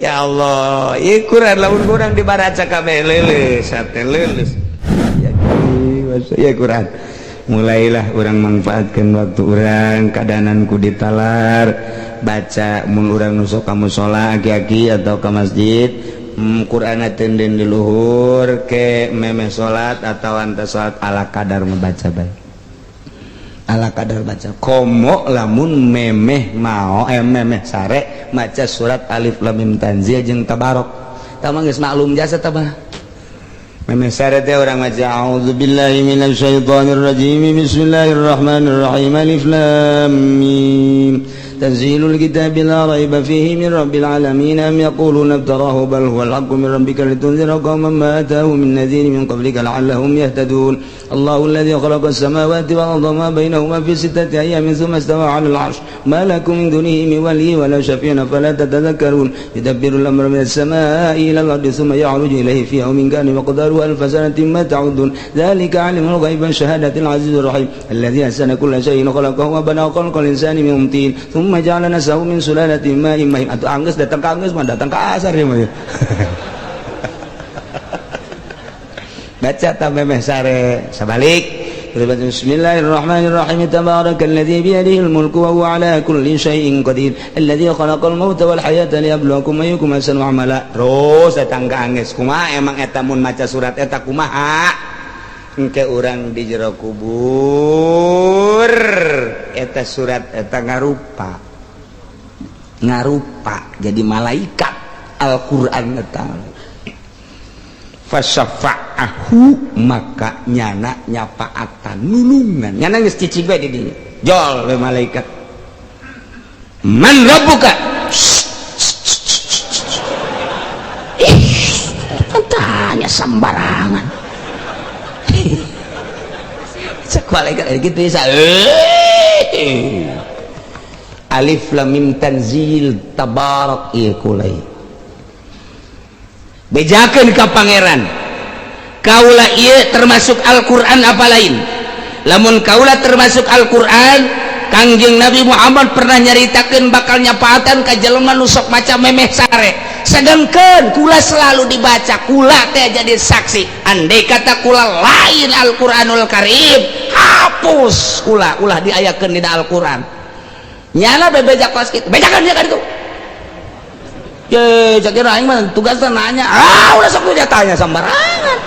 Ya Allah, ieu Quran lamun kurang dibaraca kabeh leuleus hate leuleus. Ya ya Quran. Mulailah orang manfaatkan waktu orang keadaan ku ditalar baca mun urang nu sok ka mushola aki-aki atau ke masjid, Quran tenden di luhur ke memeh salat atau anta salat ala kadar membaca bae. Ala kadar baca komo lamun memeh mau memeh sare maca surat alif lam mim tanzil jeung tabarok. Tah mah geus maklum jasa tah mah. Memeh sare teh urang maca a'udzubillahi minasyaitonir rajim, bismillahirrahmanirrahim, alif lam mim tanzilul kitabi la raiba fihi min rabbil alamin, am yaquluna iftarahu bal huwal haqqu min rabbika litunzira qauman ma atahum min nadhirin min qablika la'allahum yahtadun. Allahu alladhi khalaqa as-samawati wal arda ma bainahuma fi sittati ayyamin thumma istawa 'alal 'arsy ma lakum min dunihi min waliyyin wa la syafi'in fala tatadhakkarun. Yudabbiru al-amra minas samaa'i ila al-ardi thumma ya'ruju ilayhi fi yawmin kana miqdaruhu alfa sanatin ma ta'uddun. Dzalika 'alimul ghaibi wasyahadatil 'azizir rahim alladhi ahsana kulla syai'in khalaqahu wa bada'a khalqal insani min tin thumma ja'ala nasahu min sulalatin ma'in mahin. Atuh anggeus datang ka anggeus mah datang ka asar ieu mah. Baca ta memeh sare sabalik. Bismillahirrahmanirrahim. Tabarakalladzi biyadihil mulku wa huwa ala kulli syai'in qadir alladzi khalaqal mauta wal hayata liyabluwakum ayyukum ahsanu amala. Terus datang ka anggeus kumaha emang eta mun maca surat eta kumaha? Engke urang di jero kubur eta surat eta ngarupa ngarupa jadi malaikat Al-Qur'an eta. Fasyafa'ahu maka nyana nyapaatan nulungan nyana geus cicing bae di dinya jol we malaikat man rabbuka. Ih, tanya sembarangan. Cek malaikat gitu ya. Alif lam mim tanzil tabarak ieu kulai. Bejakeun ka pangeran. Kaula ieu termasuk Al-Qur'an apa lain? Lamun kaula termasuk Al-Qur'an, Kangjeng Nabi Muhammad pernah nyaritakeun bakal nyapaatan ka jelema nu sok maca memeh sare. Sedangkan kula selalu dibaca, kula teh jadi saksi. Andai kata kula lain Al-Qur'anul Karim, hapus kula ulah diayakeun dina Al-Qur'an. Nyana bebeja kos kitu, bejakeun nya ka ditu. Ye, cak kira aing mah tugasna nanya. Ah, udah sok dia tanya sembarangan.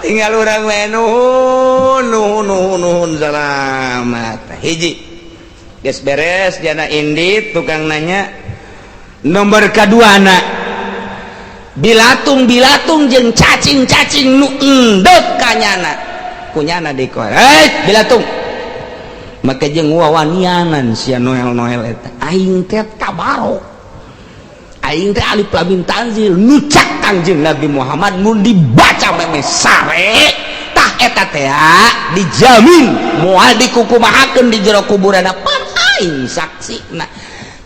Tinggal urang we nuhun nuhun nuhun nuhun salamat. Hiji. Geus beres jana indit tukang nanya. Nomor kaduana bilatung bilatung jeung cacing-cacing nu endek ka nyana. Kunyana dikoe. Hei, bilatung. Maka jeung wawanianan sia Noel-Noel eta. Aing teh tabarok. Aing teh alif lam mim tanzil nu cak Kangjeng Nabi Muhammad mun dibaca memeh sare tah eta teh dijamin moal dikukumahakeun di jero kuburan pan aing saksina.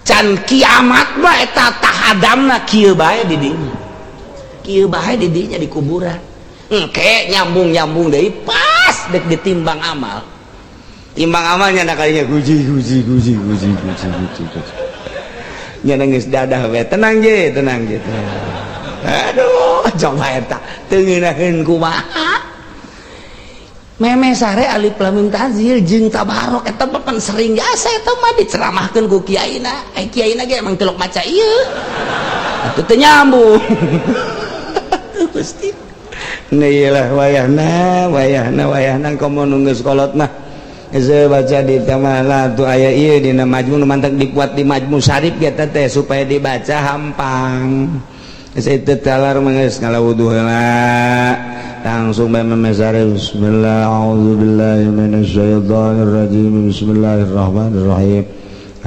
Can kiamat mah eta tahadamna kieu bae di dinya. Kieu bae di dinya di kuburan. Engke nyambung-nyambung deui pas dek ditimbang amal. Timbang amalnya nak kalinya guji guji guji guji guji guji guji. Nya geus dadah we tenang je tenang je. Aduh, coba eta teu ngeunaheun kumaha. Memeh sare alif lam mim tanzil jeung tabarok eta mah pan sering jasa eta mah diceramahkeun ku kiaina. Ai kiaina ge emang telok maca ieu. Atuh teu nyambung. Gusti. Nah lah wayahna wayahna wayahna komo nu geus kolot mah. Geus baca di tamalah tuh aya ieu dina majmu nu mantak dibuat di majmu syarif ge teh supaya dibaca hampang. Geus itu talar mah geus ngala wuduh heula. Langsung bae memesare bismillah a'udzubillahi minasyaitonir rajim bismillahirrahmanirrahim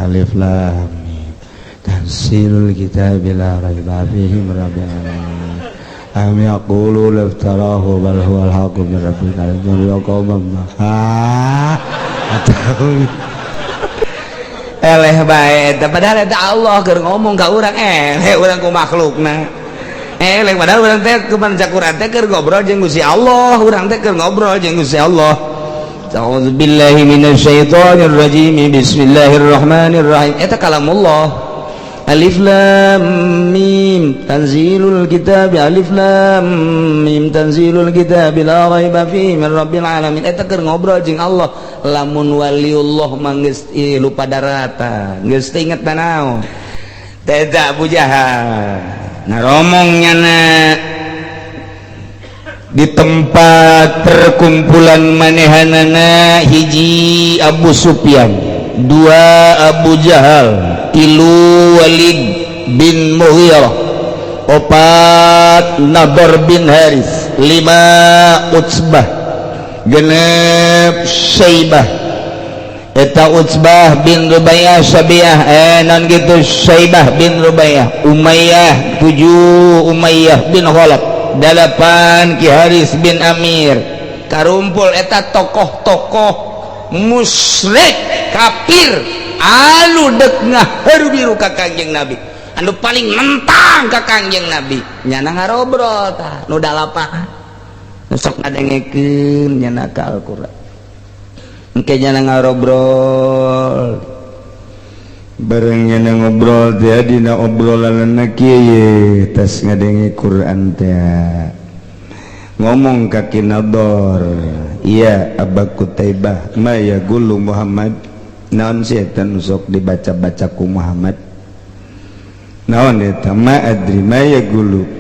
alif lam mim tanzilul kitabi la raiba fihi min rabbil alamin am yaqulu laftarahu bal huwal haqqu min rabbika litunzira qauman ma atau eleh bae eta padahal eta Allah keur ngomong ka urang eleh urang ku makhlukna eleh padahal urang teh kumaha cak urang teh keur ngobrol jeung Gusti Allah urang teh keur ngobrol jeung Gusti Allah. A'udzubillahi minasyaitonir rajim, bismillahirrahmanirrahim. Eta kalamullah. Alif lam mim tanzilul kitab, alif lam mim tanzilul kitab la raiba fihi min rabbil alamin. Eta keur ngobrol jeung Allah. Lamun waliullah mah geus lupa daratan, geus teu inget naon. Teh Abu Jahal ngaromong nyana di tempat perkumpulan manehanana, hiji Abu Sufyan, dua Abu Jahal, tilu Walid bin Mughirah, opat Nadar bin Haris, lima Utsbah, 6 Syaibah. Eta Utsbah bin Rubaiyah, Syabiah, eh non gitu, Syaibah bin Rubaiyah, Umayyah, tujuh Umayyah bin Khalaf, delapan Ki Haris bin Amir. Karumpul eta tokoh-tokoh musyrik kafir anu dek ngaharu ka Kangjeng Nabi, anu paling nentang ka Kangjeng Nabi. Nyana ngarobrol tah nu dalapan, nu sok ngadengekeun nyana ka Al-Qur'an. Engke nyana ngarobrol bareng, nyana ngobrol teh dina obrolan kieu, tas ngadenge Quran teh ngomong ka Ki Nador, "Iya, Aba Kutaibah, ma yaqulu Muhammad? Naon sih eta nu sok dibaca-baca ku Muhammad? Naon eta?" "Ma adri ma yaqulu."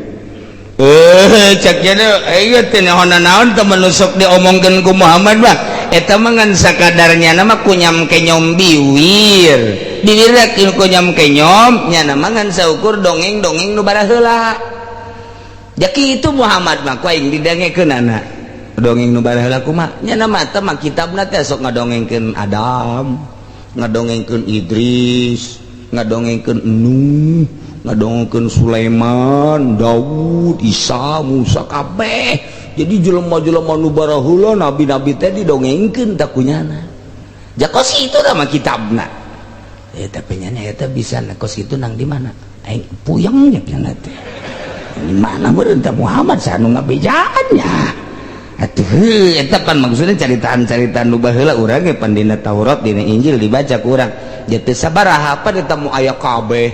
Eh, cek nya, ieu teh naon naon teh nu sok diomongkeun ku Muhammad mah? Eta mah ngan sakadarnya nama kunyam kenyom biwir biwir, kunyam kenyom nya nama ngan saukur dongeng-dongeng nu baraheula. Jaki itu Muhammad mah ku aing didengekeun anak dongeng nu baraheula. Kumaha nya nama teh mah kitabna teh sok ngadongengkeun Adam, ngadongengkeun Idris, ngadongengkeun Nuh, ngadongengkeun Sulaiman, Daud, Isa, Musa, kabeh. Jadi jelema-jelema nu baraheula, nabi-nabi teh didongengkeun tak kunyana. Jakos itu nama kitabna. Eh, tapi nyana eta bisa kos itu nang di mana? Aing puyeng nya nyana teh. Di mana meureun teh Muhammad sanu ngabejaannya? Atuh heuh, eta pan maksudnya caritaan-caritaan nu baheula urang ge pan dina Taurat, dina Injil dibaca ku urang. Ja teu sabaraha pan eta mu aya kabeh.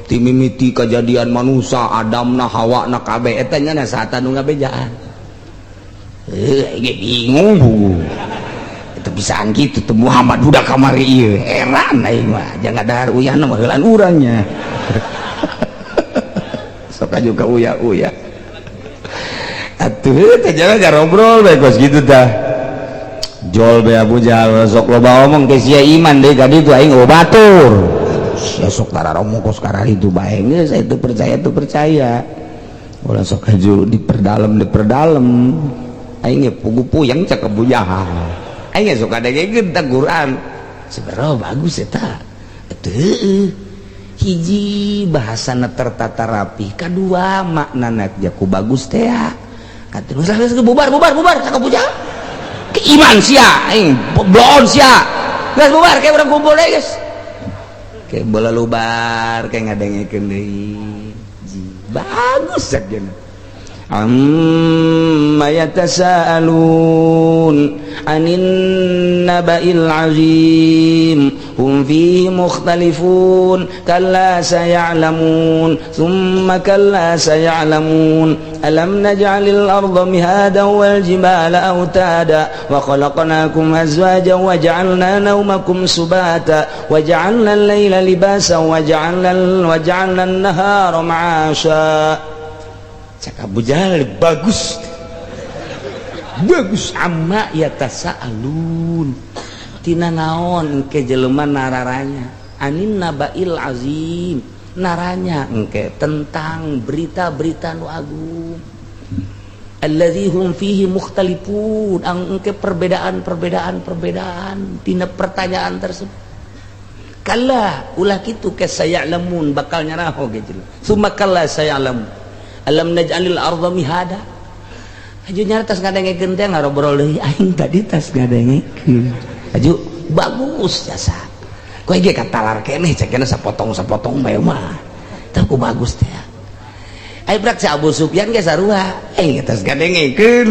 Ti mimiti kejadian manusia, Adamna, Hawa na, kabeh eta nyana saatan nu ngabejaan. Eh, aing ge bingung. Itu bisaan gitu tuh Muhammad budak kamari ieu. Heran aing mah, jangan dahar uyahna mah heulaan urangnya. Sok juga uya-uya. Atuh teh jangan ngobrol bae kos gitu tah. Jol be Abu Jahal sok loba omong ke sia, iman deui ka ditu aing oh batur. Sia sok tararomong kos itu bae, geus itu percaya itu percaya. Ulah sok haju diperdalam diperdalam. Aing ge pugu puyeng cek Abu Jahal. Aing ge sok kadengekeun tah Quran. Sebenarnya bagus eta. Atuh hiji bahasana tertata rapi, kadua maknana jaku bagus teh. Kata geus bubar bubar bubar cak Abu Jahal. Ke iman sia aing bloon sia. Geus bubar kayak urang kumpul deui geus. Kayak bola lubar kayak ngadengekeun deui. Bagus cak jeung. Amma yatasaalun anin naba'il azim hum fihi mukhtalifun kalla saya'lamun thumma kalla saya'lamun alam naj'alil arda mihadan wal jibala autada wa khalaqnakum azwajan wa ja'alna nawmakum subata wa ja'alna al-laila libasa wa ja'alna an-nahara ma'asha. Cak Abu Jahal, bagus bagus. Amma yatasaalun, tina naon engke jelema nararanya? Anin nabail azim, naranya engke tentang berita-berita nu agung. Allazi hum fihi mukhtalifun, engke perbedaan-perbedaan perbedaan tina pertanyaan tersebut. Kalla, ulah kitu, ke saya'lamun, bakal nyaraho gitu. Summa kalla saya'lamun alam naj'alil arda mihada. Aju nyara tas ngadengekeun teh ngarobrol deui, aing tadi tas ngadengekeun. Aju bagus jasa. Kowe ge katalar keneh cek sapotong-sapotong bae mah. Tah ku bagus teh. Ayo brak si Abu Sufyan ge sarua. Eh, tas ngadengekeun.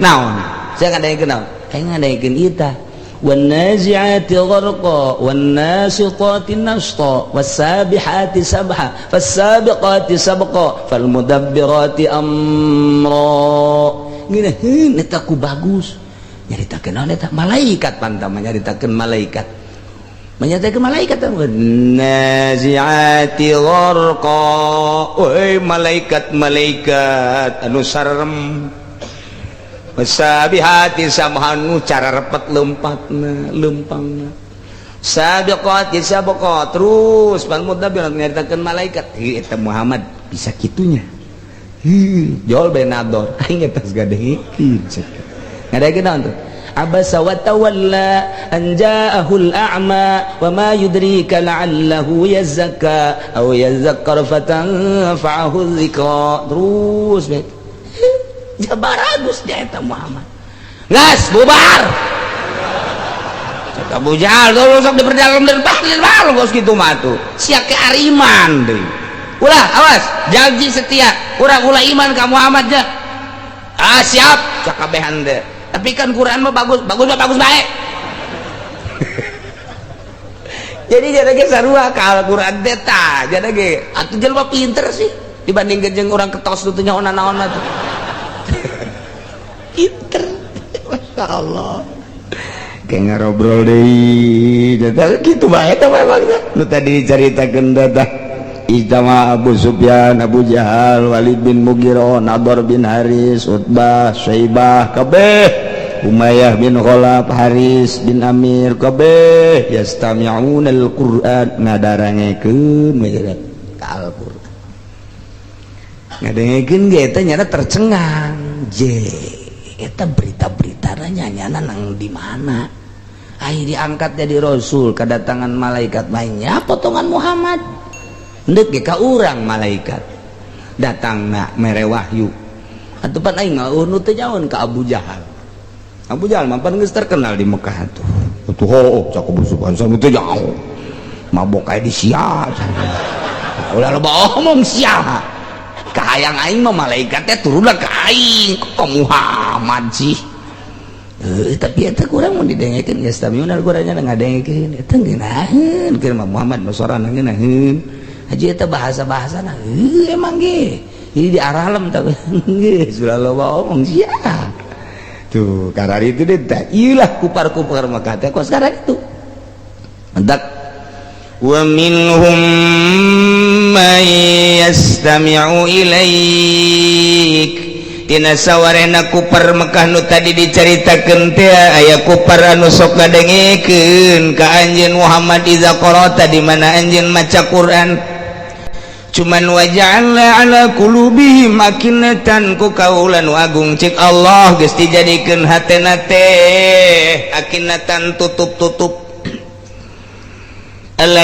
Naon? Saya ngadengekeun naon? Aing ngadengekeun ieu tah. والنازعات غرقا والناشطات نشطا والسابحات سبحا فالسابقات سبقا فالمدبرات أمرا. Ngeunaheun eta ku bagus nyaritakeun naon eta malaikat, pantama nyaritakeun malaikat, menyatakan malaikat. Naziati gharqa, oi malaikat malaikat anu sarem, sabihati sabhan, nu cara repet lempatna lempangna, sabiqati sabqa, terus fal mudabbirat, nyaritakeun malaikat. Heuh, eta Muhammad bisa kitunya. Heuh, jol benador aing eta geus gadengekeun. Ngadengekeun naon tuh? Abasa wa tawalla an ja'ahul a'ma wa ma yudrika la'allahu yazakka aw yazakkar fatanfa'ahu dzikra. Terus jabaragus dia eta Muhammad. Gas bubar, cek Abu Jahal. Tuh sok diperdalam dan bahlil geus kitu mah tuh sia ke ariman deui. Ulah, awas, janji setia urang ulah iman ka Muhammad nya. Ah, siap, cek kabehan teh. Tapi kan Quran mah bagus, bagus mah bagus bae. Jadi jadi ge sarua ka Al-Quran teh tah. Jadi ge atuh jelema pinter sih dibandingkeun jeung urang ketos nu teu nyaho naon mah tuh pinter. Masya Allah, kayak ngarobrol deui gitu bae teh memang nu tadi dicaritakeun teh. Ijtama Abu Sufyan, Abu Jahal, Walid bin Mughirah, Nadhr bin Haris, Utbah, Syaibah, kabeh, Umayyah bin Khalaf, Haris bin Amir, kabeh yastami'una al-Qur'an, ngadarangekeun ka Al-Qur'an. Ngadengekeun ge eta nyana tercengang. Je eta berita-berita nyana nang di mana? Ai diangkat jadi rasul, kedatangan malaikat mainnya potongan Muhammad. Ndek ge ka urang malaikat datang na mere wahyu atuh. Pan aing mah nu teu nyaon ka Abu Jahal. Abu Jahal mah pan geus terkenal di Mekah tuh. Atuh ho cak Abu Sufyan sama teu nyaho mabok aya di sia, ulah loba omong sia. Kahayang aing mah malaikat teh turunlah ka aing, kok Muhammad sih? Eh, tapi eta kurang mun didengekeun yastamiuna Al-Qur'an, ngadengekeun eta ngeunaheun keur mah Muhammad mah sorana ngeunaheun. Haji eta bahasa-bahasana heuh emang ge jadi di aralem, tapi geus ulah loba omong sia tuh. Karena itu deh tah ieulah kupar-kupar Mekah teh kos sekarang itu mentak. Wa minhum man yastami'u ilaik, tina sawarehna kupar Mekah nu tadi dicaritakeun teh aya kupar anu sok ngadengekeun ka anjeun Muhammad iza qara'ta, di mana anjeun maca Quran. Cuman waja'alna ala qulubihim akinatan, ku kaula nu agung, cek Allah, geus dijadikeun hatena teh akinatan, tutup-tutup. Alla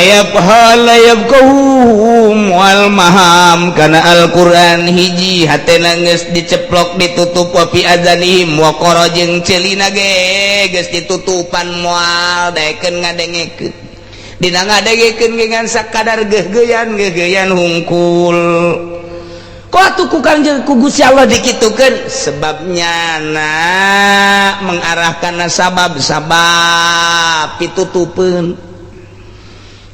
yafqahu wal maham kana Al-Qur'an. Hiji, hatena geus diceplok, ditutup. Wa fi adzanihim waqara, jeung ceulina ge geus ditutupan, moal daekeun ngadengekeun. Dina ngadengekeun ge ngan sakadar geugeuyan geugeuyan hungkul. Kok atuh ku Kangjeng, ku Gusti Allah dikitukeun? Sebabnya na mengarahkan sabab-sabab pitutupeun.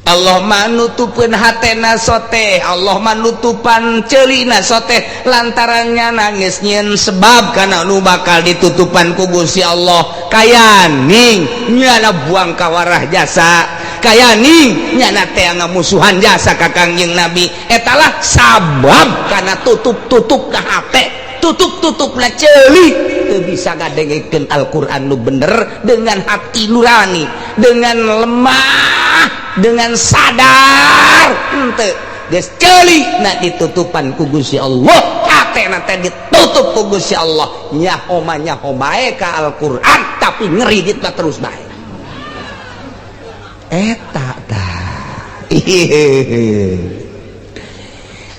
Allah manutupeun hatena sote, Allah manutupan ceulina sote, lantarannya nangis nyieun sebab kana nu bakal ditutupan ku Gusti Allah. Kayaning nyana buang kawarah jasa, kayaning nyana teh ngamusuhan jasa ka Kangjeng Nabi. Etalah sabab kana tutup-tutup ka hate, tutup-tutup na ceuli, teu bisa ngadengekeun Al-Qur'an nu bener dengan hati nurani, dengan lemah, dengan sadar. Henteu, geus ceuli na ditutupan ku Gusti Allah, hatena teh ditutup ku Gusti Allah. Nyaho mah nyaho bae ka Al-Qur'an, tapi ngeridit mah terus bae. Eta tah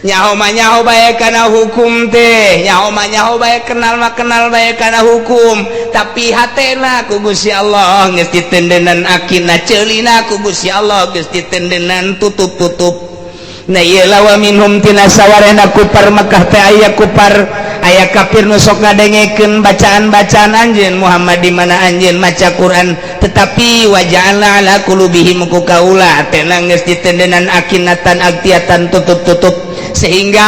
nyaho mah nyaho bae kana hukum teh, nyaho mah nyaho bae, kenal mah kenal bae kana hukum, tapi hatena ku Gusti Allah geus ditendenan akina, ceulina ku Gusti Allah geus ditendenan tutup-tutup. Nah, ieu wa minhum, tina sawarehna kupar Mekah teh aya kupar. Aya kafir nu sok ngadengekeun bacaan-bacaan anjeun Muhammad, di mana anjeun maca Quran, tetapi waja'alna ala qulubihim, ku kaula teh geus ditendenan akinatan agtiatan, tutup-tutup, sehingga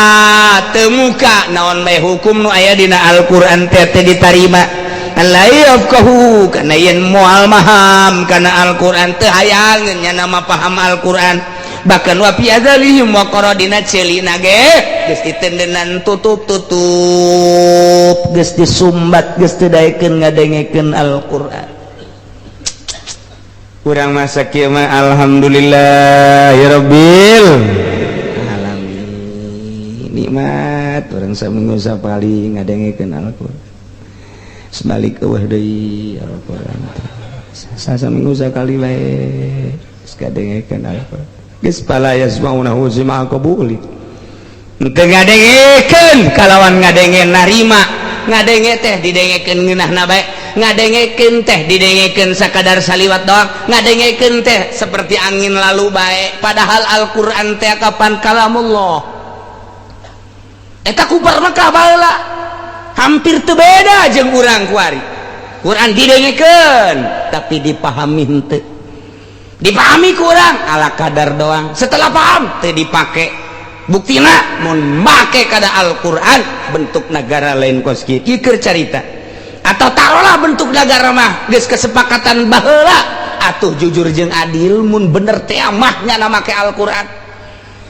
temuka naon bae hukum nu aya dina Al-Qur'an teh teh ditarima. La yafqahu, kana yen moal maham kana Al-Qur'an, teu hayangeun nya nama paham Al-Qur'an. Bahkan wa fi adzanihim waqra, dina ceulina ge geus ditendenan tutup-tutup, geus disumbat, geus teu daekeun ngadengekeun Al-Qur'an. Urang masa kieu mah, alhamdulillah ya rabbil alamin, nikmat urang saminggu sapali ngadengekeun Al-Qur'an. Sebalik eueuh deui Al-Qur'an, saminggu sakali bae geus ngadengekeun Al-Qur'an. Geus fala yasma'unahu sami'a qabuli, teu ngadengekeun kalawan ngadenge narima. Ngadenge teh didengekeun ngeunahna bae, ngadengekeun teh didengekeun sakadar saliwat doang, ngadengekeun teh seperti angin lalu bae. Padahal Al-Qur'an teh kapan kalamullah. Eta kufar Mekah baheula hampir teu beda jeung urang kuari. Quran didengekeun, tapi dipahami henteu, dipahami kurang ala kadar doang. Setelah paham teu dipake. Buktina mun make kada Al-Qur'an, bentuk negara lain kos kieu. Ieu keur carita atau taruhlah bentuk negara mah geus kesepakatan baheula atuh, jujur jeung adil. Mun bener teh mah nya make Al-Qur'an.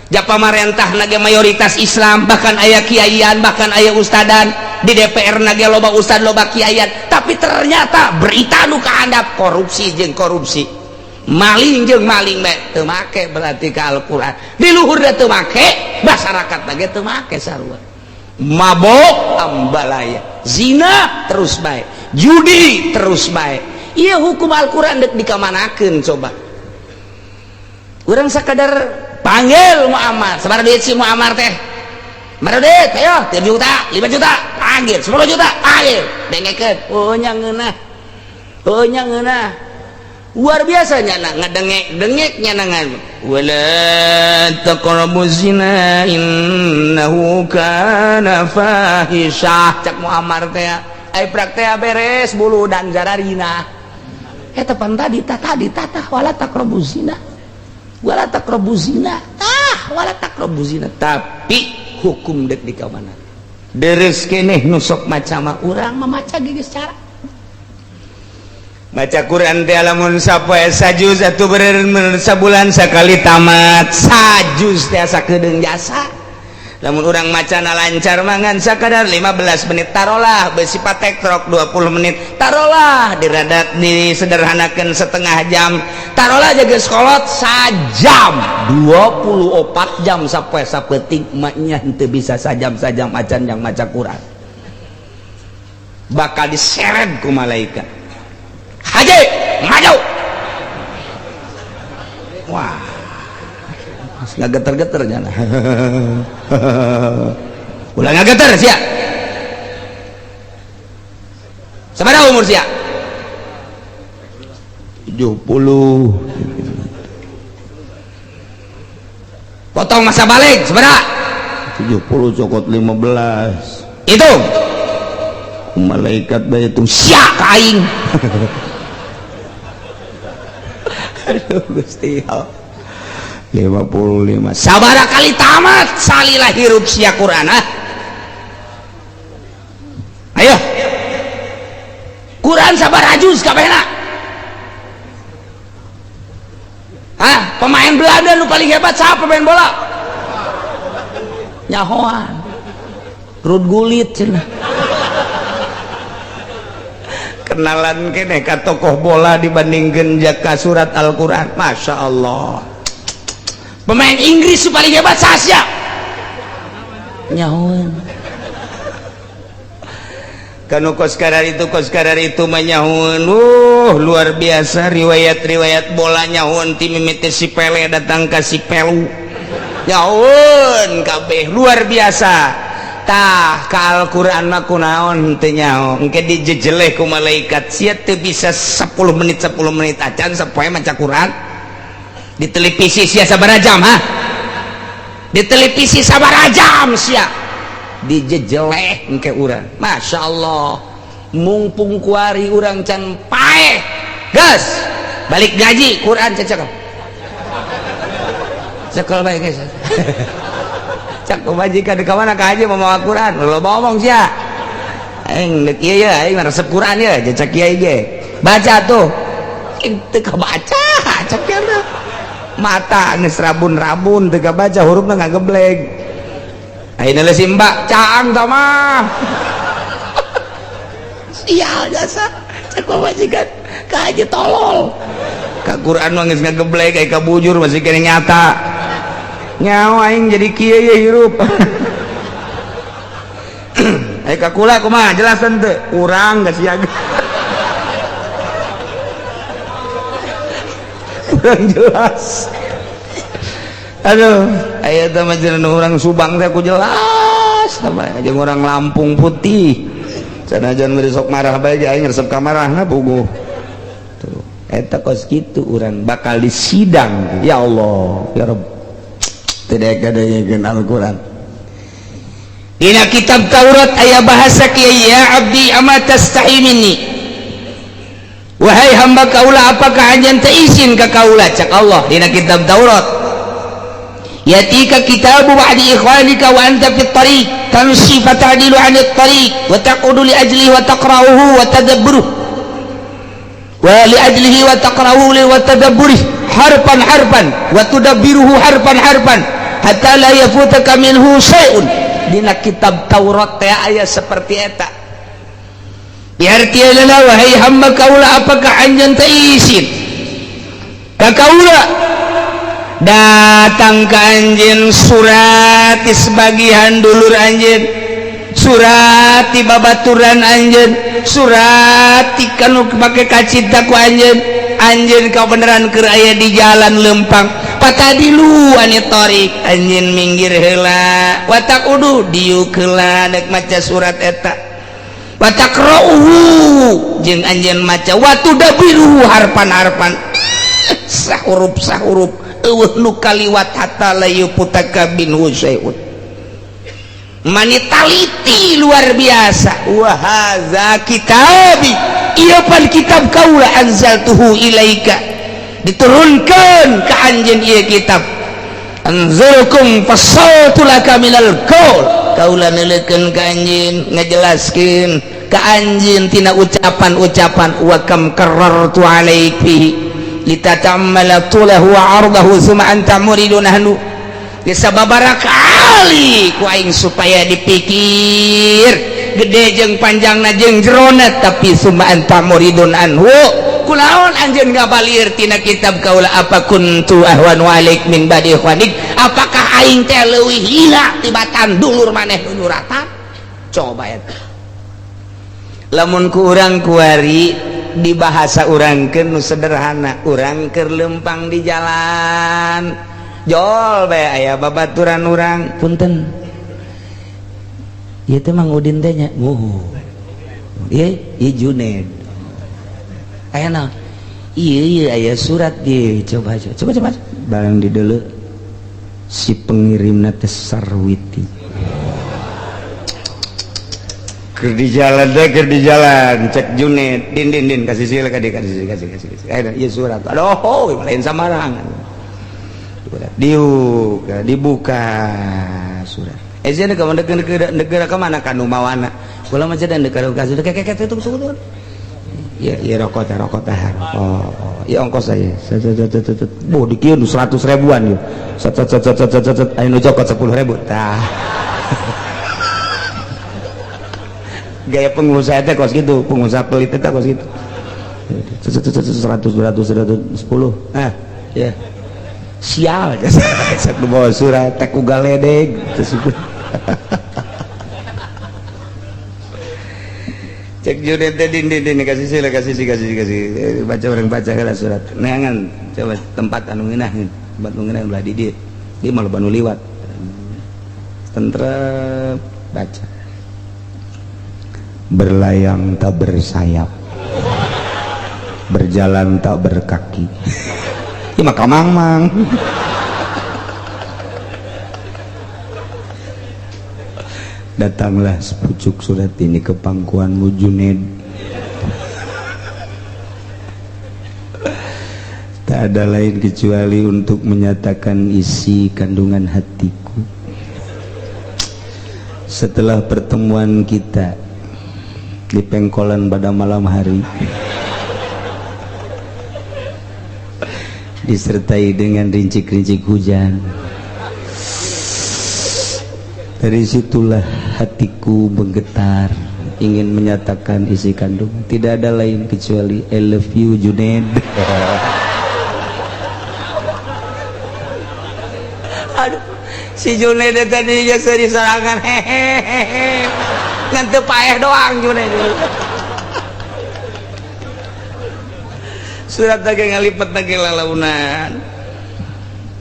Ja pamarentah nage mayoritas Islam, bahkan aya kiaian, bahkan aya ustadan di DPR nage loba ustad, loba kiaian, tapi ternyata berita nu kahandap korupsi jeung korupsi, maling jeung maling bae. Teu make berarti ka Al-Qur'an. Di luhur teu make, masyarakat nage teu make sarua. Mabok ambalaya, zina terus bae, judi terus bae. Iya, hukum Al-Qur'an dek dikamanakeun coba? Urang sakadar panggil Muammar, "Sabaraha duit si Muammar teh? Sabaraha duit? Ayo, 3 juta, 5 juta." Panggil, "10 juta." Panggil, dengekeun. Oh nya ngeunah, oh nya ngeunah, luar biasa nya ngedengek dengek nya nangan wala taqrabu zina innahu kana fahisyah, cak Muammar teh. Ai prak teh beres bulu dan jararina. Eta pan tadi tah, tadi tah, wala taqrabu zina, wala taqrabu zina, tah, wala taqrabu zina. Tapi hukum dek di kamana? Deres keneh nu sok maca mah, urang memaca geus cara maca Quran teh lamun sapoe sajuz atuh bener sabulan sakali tamat. Sajuz teh sakedeung jasa. Lamun urang macana lancar mangan sakadar 15 menit, tarolah besi patek trok 20 menit, tarolah diradat disederhanakan setengah jam, tarolah jaga sekolot sajam, 24 jam sapoe sapeting maknya henteu bisa sajam sajam acan yang maca Quran. Bakal diseret ku malaikat, "Haji maju." Wah, nggak geter-geter nyana, ulah nggak geter sia. Sabaraha umur sia? 70. Potong masa balik sabaraha? 70 cokot 15 itu. Malaikat bae itu sia ka aing. Aduh Gusti, 55. Sabara kali tamat salila hirup sia Quran, ah? Ayo, Quran sabaraha juz kabehna? Hah? Pemain Belanda nu paling hebat siapa, pemain bola? Nyahoan Ruud Gullit cenah. Kenalan kene ka tokoh bola dibandingkan jaka surat Al-Quran. Masya Allah, pemain Inggris paling hebat sasya? Nyahoan kanu kos kadar itu, kos kadar itu manyahun. Luar biasa riwayat-riwayat bola nyahun, ti mimiti si Pele datang ke si Pelu, nyahun kabeh, luar biasa. Tah, ka Al-Qur'an mah kunaon teu nyaho? Engke dijejeleh ku malaikat, "Sia teu bisa 10 menit, 10 menit acan sapoe maca Quran? Di televisi sia sabaraha jam, ha? Di televisi sabaraha jam sia?" Dijejeleh engke urang. Masya Allah, mumpung kuari urang can paeh, gas balik gaji Quran cecek cekel bae geus. Cak majikan ka mana ka haji mau Quran lo ngomong sia aing deuk ieu ya, aing resep Quran ya, cek kiai ge baca tuh teu kabaca, cek kiai mata geus rabun-rabun teu kabaca, hurufna ngagebleg. Ayeuna si mbak caang tah mah sial jasa, cek majikan ka haji tolol ka Quran mah geus ngagebleg, aya ka bujur masih kene nyata nyawa aing jadi kieu ye hirup. Aya ka kula kumaha jelasan teu urang geus siaga kurang jelas. Aduh, aya teh mah orang Subang teh ku jelas sama jeung orang Lampung putih. Sanajan beri sok marah bae aing resep ka marahna puguh. Tuh, eta kos kitu urang bakal disidang. Ya Allah, ya Rabb. Tidak ada yang Al-Qur'an. Dina kitab Taurat aya bahasa kieu, ya abdi ama tastahi minni. Wahai hamba kaula, apakah anjeun teu izin ka kaula? Cak Allah dina kitab Taurat. Yatika kitabu ba'di ikhwanika wa anta fit tariq tamshi fata'dilu 'anit tariq wa taqudu li ajlihi wa taqra'uhu wa tadabburuhu wa li ajlihi wa taqra'uhu wa tadabburuhu harfan harfan wa tudabbiruhu harfan harfan hatta la yafutaka minhu syai'un. Dina kitab Taurat teh aya seperti eta. Biartiana wahai hamba kaula, apakah anjeun teh izin ka kaula? Datang ke anjeun surat di sebagian dulur anjeun, surat di babaturan anjeun, surat di kanu make kacita ku anjeun. Anjeun kau beneran keur aya di jalan lempang patadilu ani tariq, anjeun minggir heula watak udu diuk heula dek maca surat eta watakra'uhu jeung anjeun maca watudabiruhu harpan-harpan sahurup sahurup eueuh nu kaliwat hatta la yuputaka minhu syai'un. Manitaliti luar biasa. Wa hadza kitabi, ieu pan kitab kaula, anzaltuhu ilaika, diturunkeun ka anjeun ieu kitab. Anzurkum fassaltu laka minal qaul, kaula neuleukeun ka anjeun, ngajelaskeun ka anjeun tina ucapan-ucapan. Wa kam karartu alaik fihi litatammala tulahu wa ardahu summa anta muridun ahnu. Sababaraha kali ku aing supaya dipikir gede jeung panjangna jeung jerona, tapi summa anta muridun anhu, kulaon anjeun ngabalir tina kitab kaula. Apa kuntu ahwanu alaik min badi ikhwanik, apakah aing teh leuwih hina tibatan dulur maneh nu nyuratan? Coba eta lamun ku urang kuari di bahasa urangkeun nu sederhana, urang keur lempang di jalan jol bae aya babaturan urang, punten ieu teh Mang Udin teh nya, oh ieu ieu Juned aya naon ieu ieu aya surat di coba coba coba barang di deuleu si pengirimna teh Sarwiti. Keur di jalan teh, keur di jalan cek Juned, din din din kasih sila ka kasih kasih kasih kasih aya ieu surat, aduh lain samarangan. Dibuka, dibuka surat. Eh sih negara negara kemana kanu mawana? Kula mah dan negara kasih kayak kayak itu tuh. Ya ya rokok teh rokok teh rokok. Ya ongkos saya. Bu dikieu 100 ribuan yeuh. Set set set set set set aya nu cokot 10.000. Tah. Gaya pengusaha teh kos gitu, pengusaha pelit teh kos gitu. 100 200 110. Ah, ya. Sial cek nu bawa surat teh ku galedeg. Cek Juned teh din din din kasih sila kasih kasih kasih baca orang baca heula surat neangan coba tempat anu ngeunah, tempat nu ngeunah belah di dieu di mah loba nu liwat tentrem baca. Berlayang tak bersayap, berjalan tak berkaki. Ieu mah kamang-mang. Datanglah sepucuk surat ini ke pangkuanmu Juned. Tak ada lain kecuali untuk menyatakan isi kandungan hatiku. Setelah pertemuan kita di pengkolan pada malam hari, disertai dengan rincik-rincik hujan, dari situlah hatiku menggetar ingin menyatakan isi kandung. Tidak ada lain kecuali I love you Juned. Aduh, si Juned tadi jasa diserangan hehehe, ngan teu paeh doang Juned. Surat lagi ngalipet lagi lalaunan.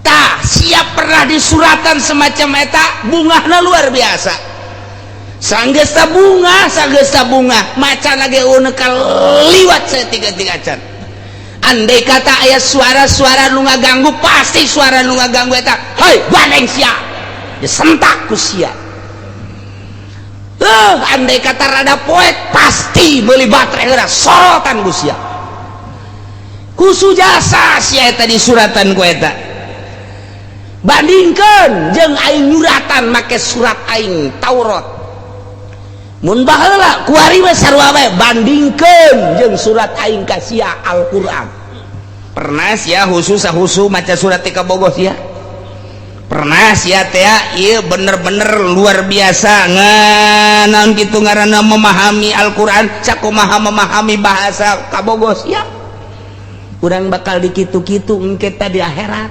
Tah, siap pernah disuratan semacam eta, bungahna luar biasa. Sanggesta bunga, sanggesta bunga, macan lagi unek liwat saya tiga-tiga can. Andai kata aya suara-suara nu ngaganggu, pasti suara nu ngaganggu eta. Hei, bandeng sia. Disentak ku sia. Andai kata rada poek, pasti meuli baterai heula sorotan ku sia. Kusu jasa sia eta disuratan ku eta. Bandingkan jeung aing nyuratan make surat aing Taurat. Mun baheula kuari mah sarua bae, bandingkeun jeung surat aing ka sia Al-Qur'an. Pernah sia khusus sahusu maca surat ti kabogoh sia? Pernah sia teh ieu bener-bener luar biasa ngan kitu ngaranna memahami Al-Qur'an sakumaha memahami bahasa kabogoh sia? Urang bakal dikitu-kitu engke teh di akhirat.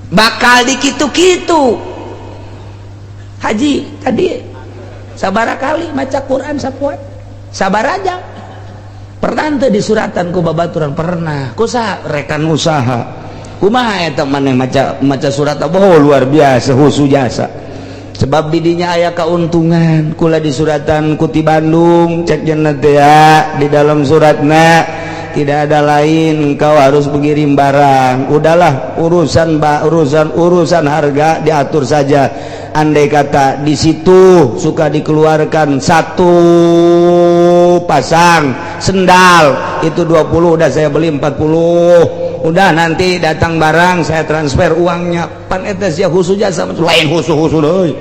Bakal dikitu-kitu. Haji tadi sabara kali maca Quran sapoe? Sabar aja. Pernah teu disuratan ku babaturan? Pernah. Ku saha? Rekan usaha. Kumaha eta maneh maca maca surat? Oh, luar biasa husu jasa. Sebab didinya aya keuntungan. Kula disuratan ku ti Bandung, cek jenna teh di dalam suratna tidak ada lain, engkau harus mengirim barang. Udahlah urusan urusan harga diatur saja. Andai kata di situ suka dikeluarkan satu pasang sendal itu 20, udah saya beli 40. Udah nanti datang barang saya transfer uangnya. Pan eta sia khusus jasa lain khusus-khusus deui.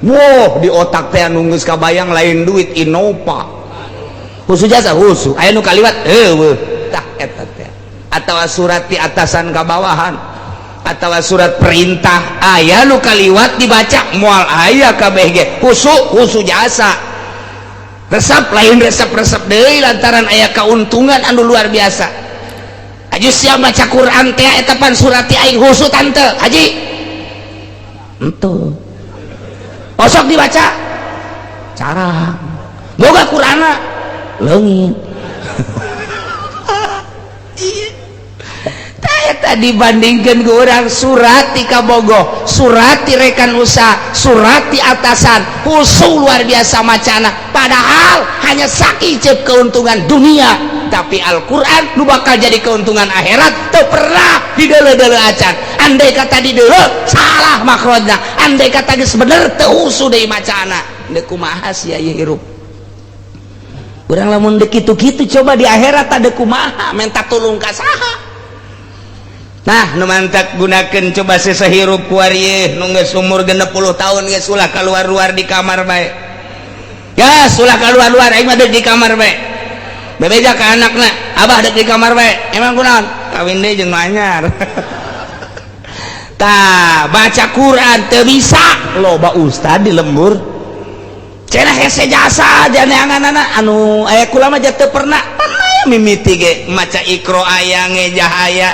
Wah, di otak teh anu geus kabayang lain duit Innova. Khusus jasa khusus aya nu kaliwat eueuh tah eta teh. Atawa surat di atasan ka bawahan atawa surat perintah aya nu kaliwat dibaca moal aya kabeh ge khusus khusus jasa. Resep lain resep-resep deui lantaran aya keuntungan anu luar biasa. Aju sia maca Quran teh eta pan surat ti aing khusus tante haji. Henteu. Osok dibaca carang. Boga Qur'anna leungit. Tah dibandingkeun ku urang surat ti kabogoh, surat ti rekan usaha, surat ti atasan, khusus luar biasa macana. Padahal hanya sakiceup keuntungan dunia, tapi Al-Qur'an nu bakal jadi keuntungan akhirat teu pernah dideuleu-deuleu acan. Andai kata dideuleu salah makrojna, andai kata geus bener teu usuh deui macana. Deuk kumaha sia ieu hirup? Urang lamun deuk kitu-kitu coba di akhirat ada kumaha minta tulung ka saha. Nah, nu mantak gunakeun coba sesahirup kuari nu geus umur 60 tahun geus ulah kaluar-luar di kamar bae. Gas ulah kaluar-luar aing mah deuk di kamar bae. Bebeja ka anakna, abah deuk di kamar bae. Emang kunaon? Kawin deui jeung nu anyar. Tah, baca Quran teu bisa, loba ustad di lembur. Cenah hese jasa janeanganana anu aya kula mah teu pernah pernah mimiti ge maca Iqra aya ngejah aya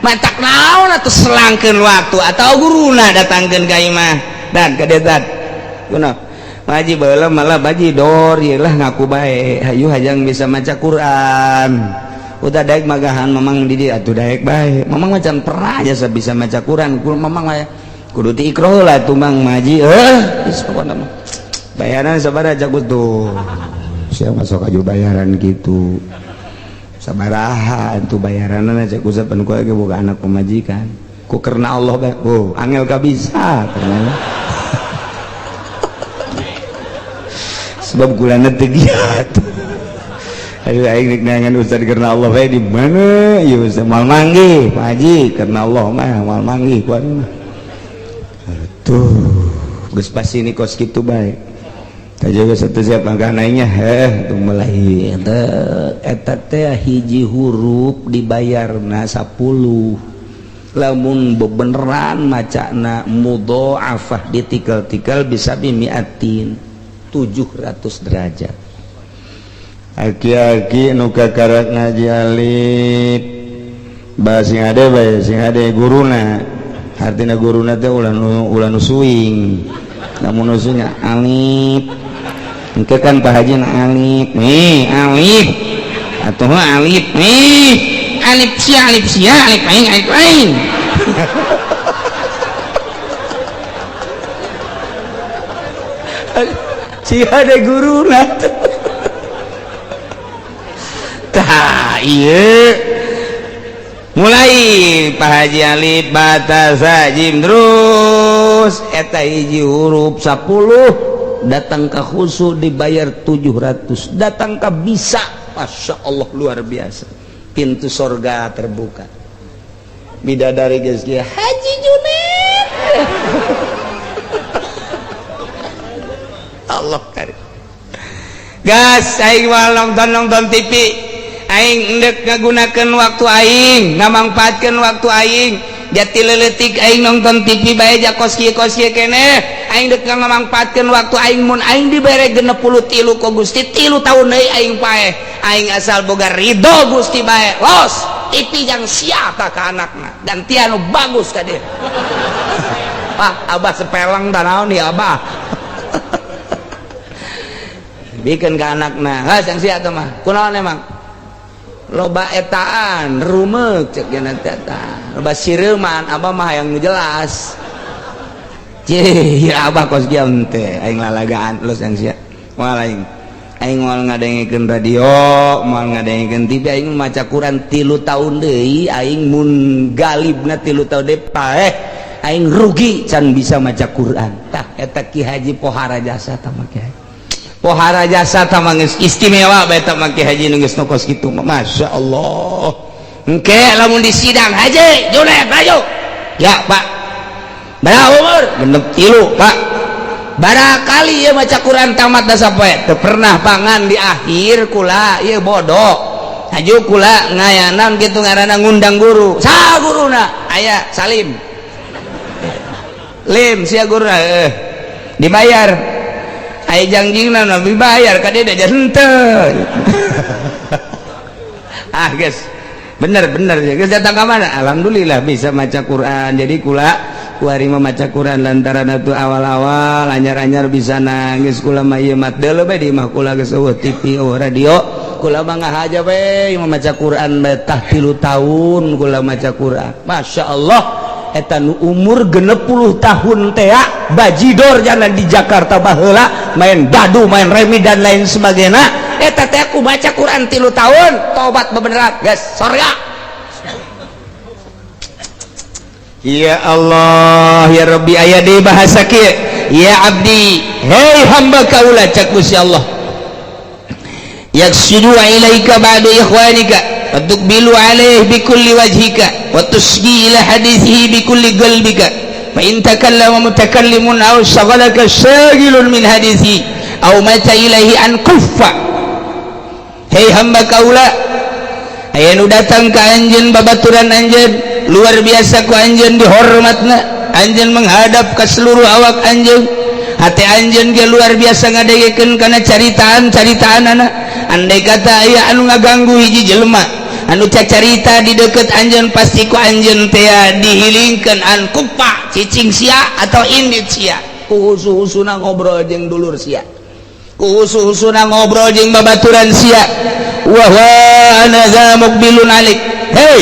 matak naon atuh selangkeun waktu atau guruna datangkeun ka imah dan ka dedan kunaon baji baheula malah baji dor ieu lah ngaku bae hayu hayang bisa maca Quran udah daek magahan mamang di dieu atuh daek bae mamang macan pernah jasa bisa maca Quran mamang mah kudu ti Iqra lah tuh mang maji geus pokona mah bayaran sabaraha jago tuh saya masuk aja bayaran gitu sabaraha tuh bayaran aja ku sapan ku lagi boga anak pemajikan ku karena Allah bae oh angel ka bisa karena Sebab kulana teu giat. Aduh, aing rek neangan ustad karena Allah bae di mana ieu ustad moal manggih Pak Haji, karena Allah mah moal manggih ku aing mah. Tuh geus pasti ini kos kitu bae. Tah juga satu siap langkah naiknya heh tuh mulai eta teh hiji huruf dibayarna 10, lamun bebeneran macana mudhoafah ditikel-tikel bisa bimiatin 700 derajat. Aki-aki nu kakarak ngaji alif ba sing hade bae, sing hade guruna, artina guruna teh ulah nu ulah nu suing, lamun nu suing alif engke kan Pak Haji na alif nih, alif atuh alif nih, alif sia, alif sia, alif aing, alif aing. Sing hade guruna. Tah ieu mulai Pak Haji alif batasa jim terus eta hiji huruf 10 datang ke khusu dibayar 700, datang ke bisa, Masya Allah luar biasa, pintu sorga terbuka, bidadari geus kieu Haji Junet. Allah karim. Gas aing moal nonton-nonton TV, aing endek ngagunakeun waktu aing, ngamangpaatkeun waktu aing, jati leuletik aing nonton TV bae ja kos kieu keneh, aing dek ngamangpaatkeun waktu aing mun aing dibere 63 ku Gusti 3 tahun deui aing paeh, aing asal boga ridho Gusti bae, los TV jang sia ka anakna, gantian nu bagus ka dieu. Pak, abah sepeleng tah naon ieu abah. Bikin ke anakna, hah jang sia teh mah, kunaon emang? Loba etaan rumek cek nya eta, loba sireuman abah mah hayang nu jelas. Cih, ya abah kos kieu teh aing lalagaan los yang sia. Moal aing. Aing moal ngadengekeun radio, moal ngadengekeun TV, aing maca Quran 3 tahun deui, aing mun galibna 3 tahun deui paeh aing rugi can bisa maca Quran. Tah eta Ki Haji pohara jasa tah mah Ki Haji. Pohara jasa tah mah geus istimewa bae tah mah Ki Haji nu geus kos kitu mah. Masya Allah. Engke lamun di sidang Haji Junet maju. Ya Pak. Berapa umur? 63 Pak. Barakali ieu maca Quran tamat da sapoe. Teu pernah pangan di akhir kula ieu bodoh. Haju kula ngayanan kitu ngaranna ngundang guru. Saha guruna? Aya Salim. Lim sia guruna heuh. Dibayar. Aya jangjingna nabi bayar ka dia henteu. Ah geus. Bener bener geus datang ka mana? Alhamdulillah bisa maca Quran. Jadi kula kuari mah maca Quran lantaran atuh awal-awal anyar-anyar bisa nangis kula mah ieu mah deuleu bae di imah kula geus eueuh TV eueuh radio. Kula mah ngahaja bae imah maca Quran bae tah 3 tahun kula maca Quran. Masya Allah eta nu umur 60 tahun tea bajidor jalan di Jakarta baheula main dadu main remi dan lain sebagainya, eta teh aku baca Quran 3 tahun tobat bebeneran geus sorga. Ya Allah ya Rabbi aya deui bahasa kieu, ya abdi, hei hamba kaula cak Gusti Allah, yaksidu ilaika ba'du ikhwanika wa tuqbilu alaihi bikulli wajhika wa tusgi ila hadithihi bikulli qalbika fa in takallama mutakallimun aw shaghalaka shaghilun min hadithi aw mata ilaihi an kuffa. Hei hamba kaula, aya nu datang ka anjeun babaturan anjeun luar biasa ku anjeun dihormatna, anjeun menghadap ka seluruh awak anjeun, hati anjeun ge luar biasa ngadengekeun kana caritaan-caritaanana. Andai kata aya anu ngaganggu hiji jelema anu cacarita di deket anjeun pasti ku anjeun teh dihilingkeun an kupa cicing sia atau indit sia, ku husu-husuna ngobrol jeung dulur sia, ku husu-husuna ngobrol jeung babaturan sia, wa wa ana za muqbilun alik, hei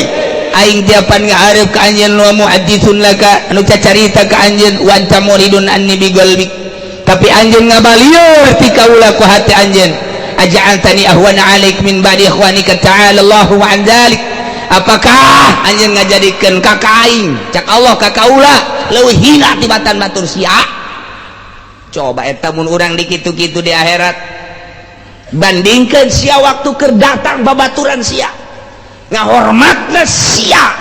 aing tiapan ngahareup ka anjeun wa muhadditsun laka anu cacarita ka anjeun wa anta muridun anni bi qalbik, tapi anjeun ngabalieur ti kaula ku hati anjeun, aja'altani ahwana alik min ba'di ikhwanika ta'ala Allahu an dzalik, apakah anjeun ngajadikeun kakak aing cak Allah ka kaula leuwih hina tibatan batur sia. Coba eta mun urang dikitu-kitu di akhirat. Bandingkan sia waktu keur datang babaturan sia ngahormatna sia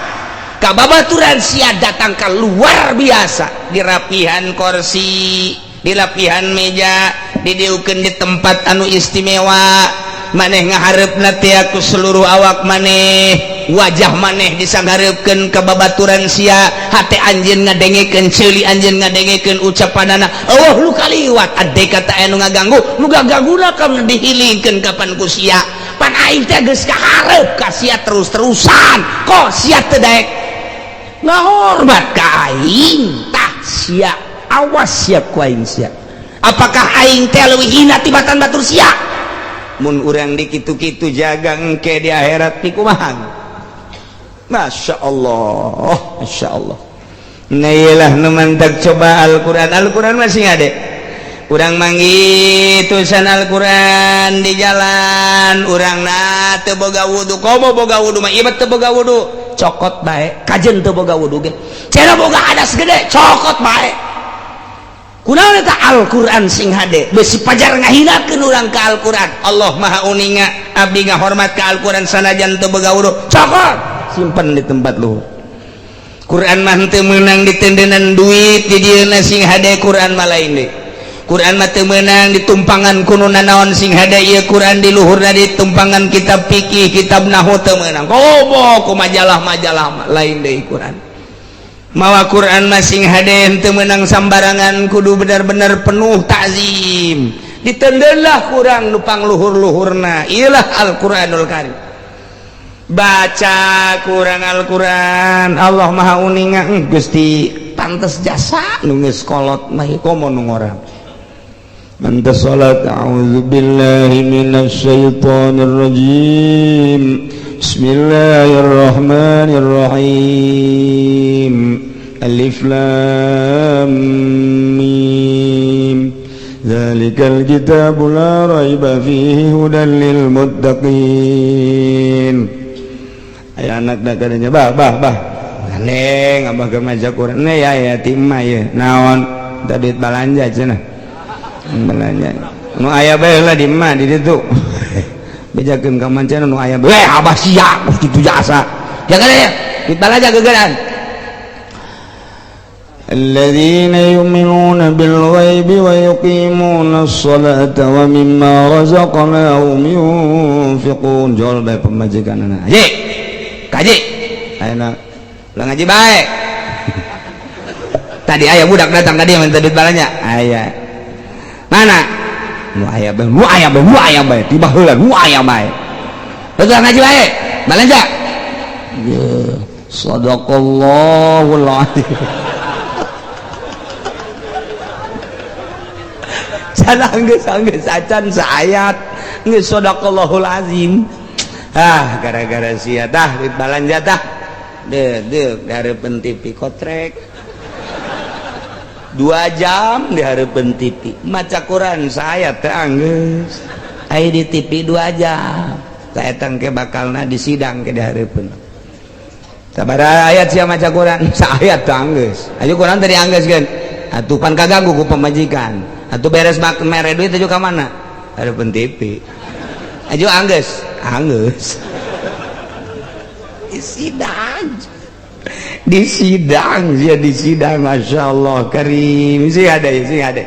ka babaturan sia datang ka luar biasa, dirapihan kursi, dilapihan meja, didiukeun di tempat anu istimewa. Maneh ngaharepna teh ku seluruh awak maneh, wajah maneh disangharepkeun ka babaturan sia, hate anjeun ngadengekeun, ceuli anjeun ngadengekeun ucapanana. Eueuh lu kaliwat ade kata anu ngaganggu, nu gagangguna kam dihilingkeun kapan ku sia. Pan aing teh geus kaharep ka sia terus-terusan, kok sia teu daek ngahormat ka aing? Tah sia, awas sia ku aing sia. Apakah aing teh leuwih hina tibatan batur sia? Mun urang di kitu-kitu jaga engke di akhirat pikumaha? Masya Allah, Masya Allah. Nah iyalah nu mantak coba Al-Quran. Al-Quran masih ada urang manggih tulisan Al-Quran di jalan, urang na teu boga wudu, komo boga wudu mah ieu teu boga wudu, cokot bae. Kajen teu boga wudu ge cenah boga hadas gede, cokot bae. Kunaon eta Al-Quran sing hade? Besi pajar ngahinakeun urang ka Al-Quran. Allah Maha uninga, abdi ngahormat ka Al-Quran sanajan teu boga wudu, cokot, simpen di tempat luhur. Quran mah teu meunang ditendenan duit di dieu, sing hade Quran mah lain deui. Quran mah teu meunang ditumpangan ku nu nanaon, sing hade ieu Quran di luhurna ditumpangan kitab fikih, kitab nahwu teu meunang. Komo ku majalah-majalah mah lain deui Quran. Mawa Quran masing hade teu meunang sambarangan, kudu benar-benar penuh takzim. Ditendeunlah kurang nu pangluhur-luhurna, iyalah Al-Qur'anul Karim. Baca kurang Al-Quran, Allah Maha uninga. Gusti pantes jasa nu geus kolot mah, komo nu ngora pantes salat. A'udzubillahi minasyaitonir rajim, bismillahirrahmanirrahim, alif lam mim, dzalikal kitabu la raiba fihi hudan lil muttaqin. Aya anak da kadanya, bah bah bah, neng abah keur maca Quran ne ya ya ti emak ya naon tadi balanja cenah, belanja nu aya bae lah di emak di ditu. Bejakeun ka mancana nu aya bae, abah sia kitu jasa jangan ya duit balanja gegeran. الذين يؤمنون بالغيب ويقيمون الصلاة ومما رزقناهم ينفقون. Jol bae pemajikanana, haji kaji ayeuna ulah ngaji bae. Tadi aya budak datang tadi minta duit balanja, aya mana nu aya bae, nu aya bae, nu aya bae, tiba heula nu aya bae. Ulah ngaji bae balanja. Ya, sadaqallahul azim. Sana geus geus acan saayat geus sadaqallahul azim. Ah, gara-gara sia tah duit balanja tah. Deuh deuh di hareupeun TV kotrek 2 jam di hareupeun TV maca Quran saayat teh anggeus aya di TV 2 jam. Saeta engke bakalna di sidang ke di hareupeun sabaraha ayat sia maca Quran? Saayat teh anggeus. Ayo Quran tadi anggeus kan atuh pan kaganggu ku pamajikan. Atuh beres mak mere duit atuh ka mana? Hareupeun TV. Ayo anggeus, anggeus. Di sidang. Di sidang sia, di sidang, Masya Allah karim. Sing ada ya, sing ada.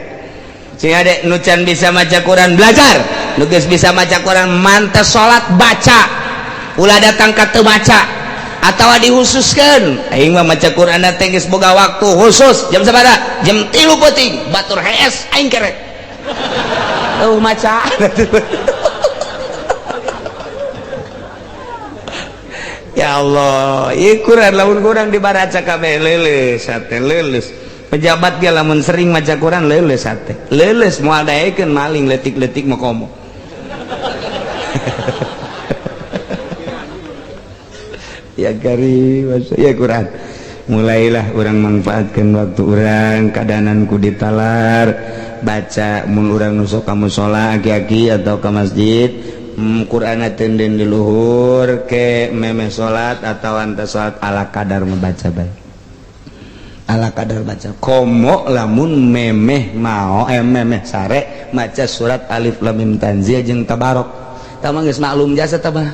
Sing ada nu can bisa maca Quran belajar. Nu geus bisa maca Quran mantes salat baca. Ulah datang ka teu maca atawa dihususkeun. Aing mah maca Quran teh geus boga waktu khusus jam sabaraha? Jam 3 peuting, batur hees aing kerek. Eueuh maca. Ya Allah, ieu Quran lamun kurang dibaraca kabeh leuleus hate, leuleus. Pejabat ge lamun sering maca Quran leuleus hate. Leuleus moal daekeun maling leutik-leutik mah komo. Ya karim, ya Quran. Mulailah urang manfaatkan waktu urang keadaan ku ditalar baca. Mun urang nusuk ka mushola aki-aki atau ke masjid, Quran tenden di luhur ke memeh salat atau anta salat ala kadar membaca bae. Ala kadar baca komo lamun memeh mao memeh sare maca surat alif lam mim tanzil jeung tabarok. Tah mah geus maklum jasa tah mah.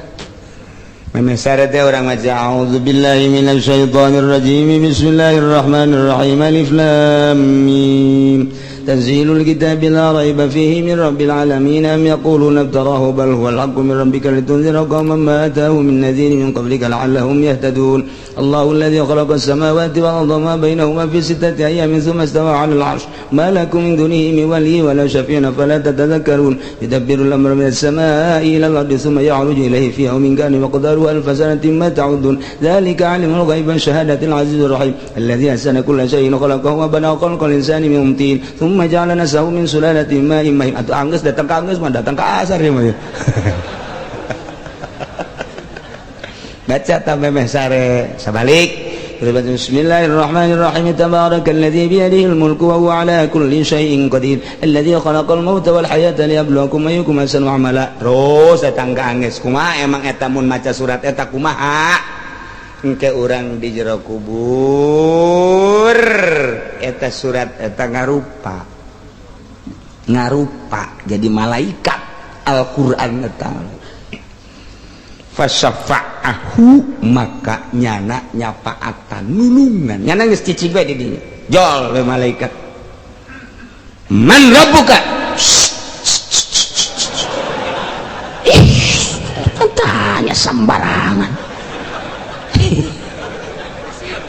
Memeh sare teh urang maca a'udzubillahi minasyaitonir rajim bismillahirrahmanirrahim alif lam mim tanzilul kitabi la raiba fihi min rabbil alamin am yaquluna iftarahu bal huwal haqqu min rabbika litunzira qauman ma atahum min nadhirin min qablika la'allahum yahtadun. Allahu alladhi khalaqa as-samawati wal arda ma bainahuma fi sittati ayyamin thumma istawa 'alal 'arsy ma lakum min dunihi min waliyyin wa la syafi'in fala tatadhakkarun yudabbiru al-amra minas samaa'i ilal ardi thumma ya'ruju ilayhi fi yawmin kana miqdaruhu alfa sanatin ma ta'uddun dzalika 'alimul ghaibi wasyahadatil 'azizir rahim alladhi ahsana kulla syai'in khalaqahu wa bada'a khalqal insani min tin thumma ja'ala nasahu min sulalatin ma'in mahin. Atuh anggeus datang ka anggeus mah datang ka asar ieu mah. Baca ta memeh sare sabalik. Bismillahirrahmanirrahim tabarakalladzi biyadihil mulku wa huwa ala kulli syai'in qadir alladzi khalaqal mauta wal hayata liyabluwakum ayyukum ahsanu amala. Terus datang ka anggeus kumaha emang eta mun maca surat eta kumaha? Engke urang di jero kubur eta surat eta ngarupa ngarupa jadi malaikat Al-Qur'an eta. Fasyafa'ahu maka nyana nyapaatan nulungan nyana geus cicing bae di dinya jol we malaikat man rabbuka. Ih, tanya sembarangan.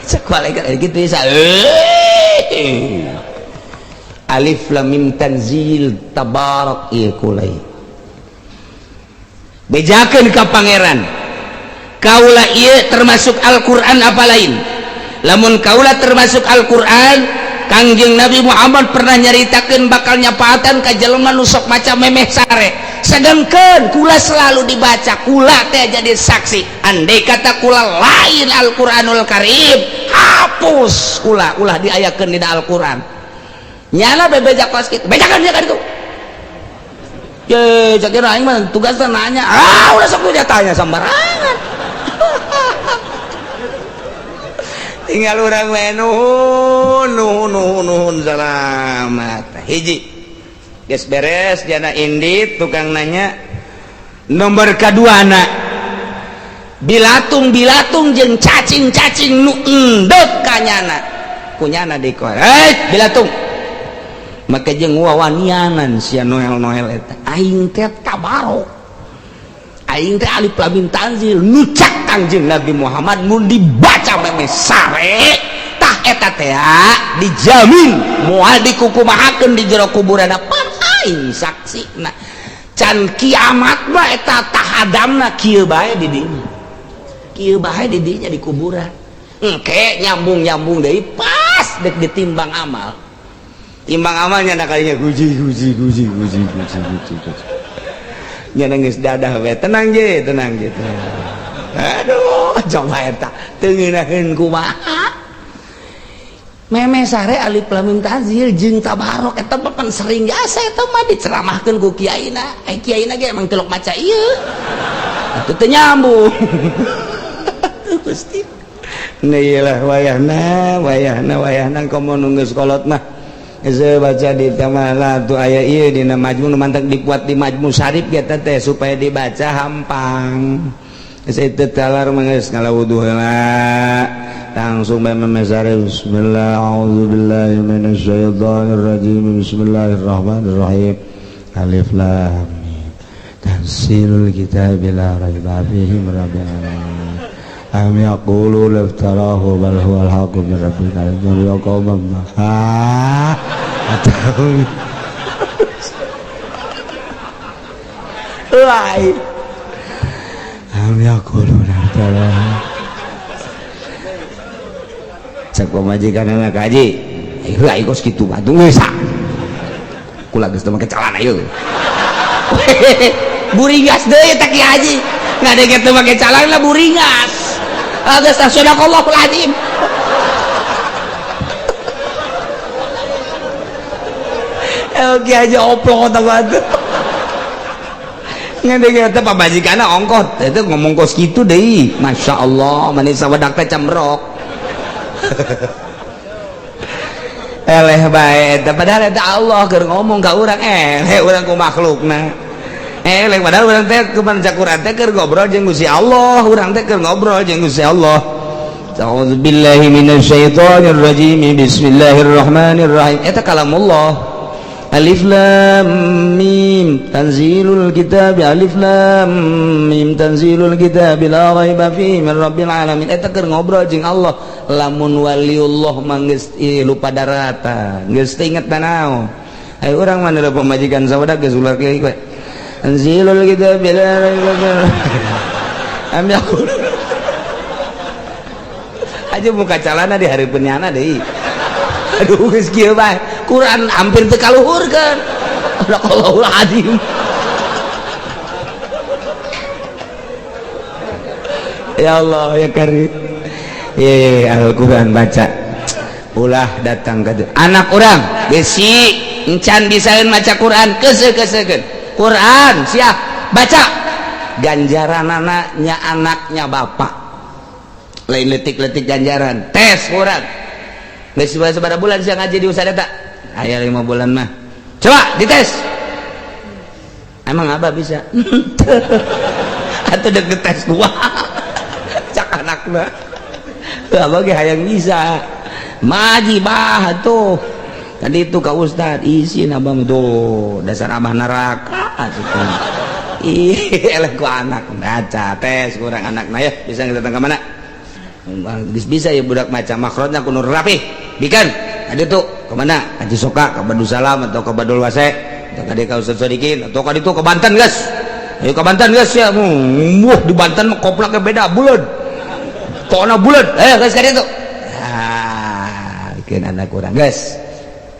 Cek malaikat gitu bisa. Alif lam mim tanzil tabarak ieu kulai. Bejakeun ka pangeran. Kaula ieu termasuk Al-Qur'an apa lain? Lamun kaula termasuk Al-Qur'an, Kangjeng Nabi Muhammad pernah nyaritakeun bakal nyapaatan ka jelema nu sok maca memeh sare. Sedangkan kula selalu dibaca, kula teh jadi saksi. Andai kata kula lain Al-Qur'anul Karim, hapus kula ulah diayakeun dina Al-Qur'an. Nyana bebeja kos kitu, bejakeun nya ka ditu. Ye, cak kira aing mah tugasna nanya. Ah, ulah sok tanya sembarangan. Tinggal urang we nuhun nuhun nuhun nuhun salamat. Hiji. Geus beres jana indit tukang nanya. Nomor kaduana bilatung-bilatung jeung cacing-cacing nu endek ka nyana. Kunyana dikor. Hei, bilatung. Maka jeung wawanianan sia Noel-Noel eta. Aing teh tabarok. Aing teh alif lam mim tanzil nu cak Kangjeng Nabi Muhammad mun dibaca memeh sare tah eta teh dijamin moal dikukumahakeun di jero kuburan pan aing saksina. Can kiamat mah eta tahadamna kieu bae di dinya. Kieu bae di dinya di kuburan. Engke nyambung-nyambung deui pas dek ditimbang amal. Timbang amalnya nak kalinya guji guji guji guji guji guji guji. Nya nangis dadah we tenang je, tenang je. Aduh, coba eta teu ngeunaheun kumaha. Meme sare alif lam mim tanzil jeung tabarok eta mah pan sering jasa eta mah diceramahkeun ku kiaina. Ai kiaina ge emang tilok maca ieu. Atuh teu nyambung. Gusti. Nah iyalah wayahna, wayahna, wayahna komo nu geus kolot mah. Geus baca di tamalah tuh aya ieu dina majmu nu mantak dibuat di majmu syarif ge teh supaya dibaca hampang. Geus itu talar mah geus ngalawuduh heula. Langsung bae memesare bismillah a'udzubillahi minasyaitonir rajim bismillahirrahmanirrahim alif lam mim tanzilul kitabi la raiba fihi min rabbil alamin am yaqulu laftarahu bal huwal haqqu min rabbika litunzira qauman ma atau lain am yaqulu laftarahu. Cek pamajikan anak haji heula ieu kos kitu batu geus kula geus teu make celana ieu. Buringas deui eta ki haji ngadege teu make celana buringas. Geus sadaqallahul azim. Ki haji oplok otak batu. Ngadege teh pamajikanna ongkoh teh ngomong kos kitu deui. Masyaallah manis sawedak teh cemrok. Eleh bae eta, padahal eta Allah keur ngomong ka urang. Eleh urang ku makhlukna, eleh. Padahal urang teh kumaha Quran teh keur ngobrol jeung Gusti Allah, urang teh keur ngobrol jeung Gusti Allah. A'udzu billahi minasyaitonir rajim. Bismillahirrahmanirrahim. Eta kalamullah. Alif lam mim tanzilul kitab, alif lam mim tanzilul kitab la raiba fihi min rabbil alamin. Eta keur ngobrol jeung Allah. Lamun waliullah mah geus lupa darata, geus teu inget naon. Ayo urang mana pamajikan sawadak geus ular kieu we. Tanzilul kitab la raiba fihi am yaqul aja muka calana di hari penyana deui. Aduh, geus kieu bae Quran hampir teu kaluhurkeun. Allahul azim. Ya Allah ya Karim. Ye, Al-Quran baca, ulah datang ke anak orang besi encan bisaeun maca Quran, keuse-keusekeun Quran siap baca, ganjaran anaknya, anaknya bapak lain letik-letik ganjaran. Tes Quran geus sabaraha bulan sia ngaji di Ustaz eta? Aya 5 bulan mah. Coba dites, emang abah bisa atau deket tes gua cak anakna abah ge hayang bisa maji bah tuh tadi itu ka Ustad isin abah tuh dasar abah neraka. Ih, eleh ku anak. Baca tes kurang anak nah ya bisa datang ke mana. Geus bisa ya budak maca, makhrajna kudu rapih. Bikan ada tuh kemana? Haji Soka ke Salam atau ke Badul Wase atau ke ka Ustaz Sodikin atau ke itu ke Banten. Guys, ayo ke Banten guys ya. Wah, di Banten mah koplaknya beda, bulat pokoknya bulat. Ayo guys, ka itu. Ah, bikin anak kurang guys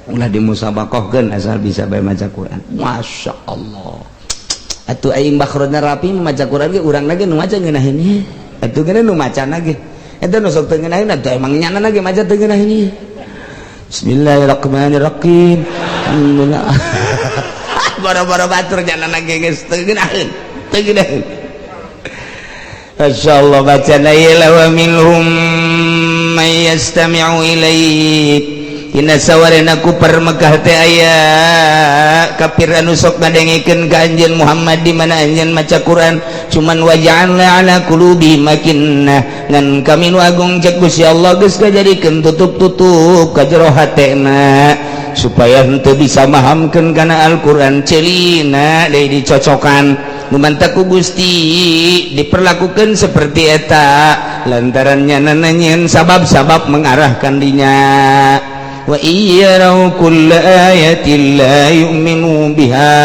ulah dimusabakohkeun, asal bisa bae maca Quran. Masya Allah atuh, aing makhrajna rapi maca Quran ge urang lagi nu maca ngeunaheun atuh geuna nu maca lagi eta nu sok teu ngeunaheun atuh emang nyana lagi maca teu ngeunaheun. Bismillahirrahmanirrahim. Alhamdulillah. Boro-boro batur nyana lagi geus teu ngeunaheun, teu ngeunaheun. Masya Allah, baca la wa minhum may yastami'u ilaik. Dina sawarena kufar Mekah teh aya kafir anu sok ngadengikeun ka anjeun Muhammad di mana anjeun maca Quran, cuman waja'alna ala qulubihim akinnah, ngan kami nu agung, cek Gusti Allah, geus kajadikeun tutup-tutup ka jero hatena supaya henteu bisa mahamkeun kana Al-Qur'an. Celina deui dicocokan nu mantak ku Gusti diperlakukan seperti eta lantarannya nananyen sabab-sabab mengarahkan dinya. Wa iyyaraw kulla ayatin la yu'minu biha,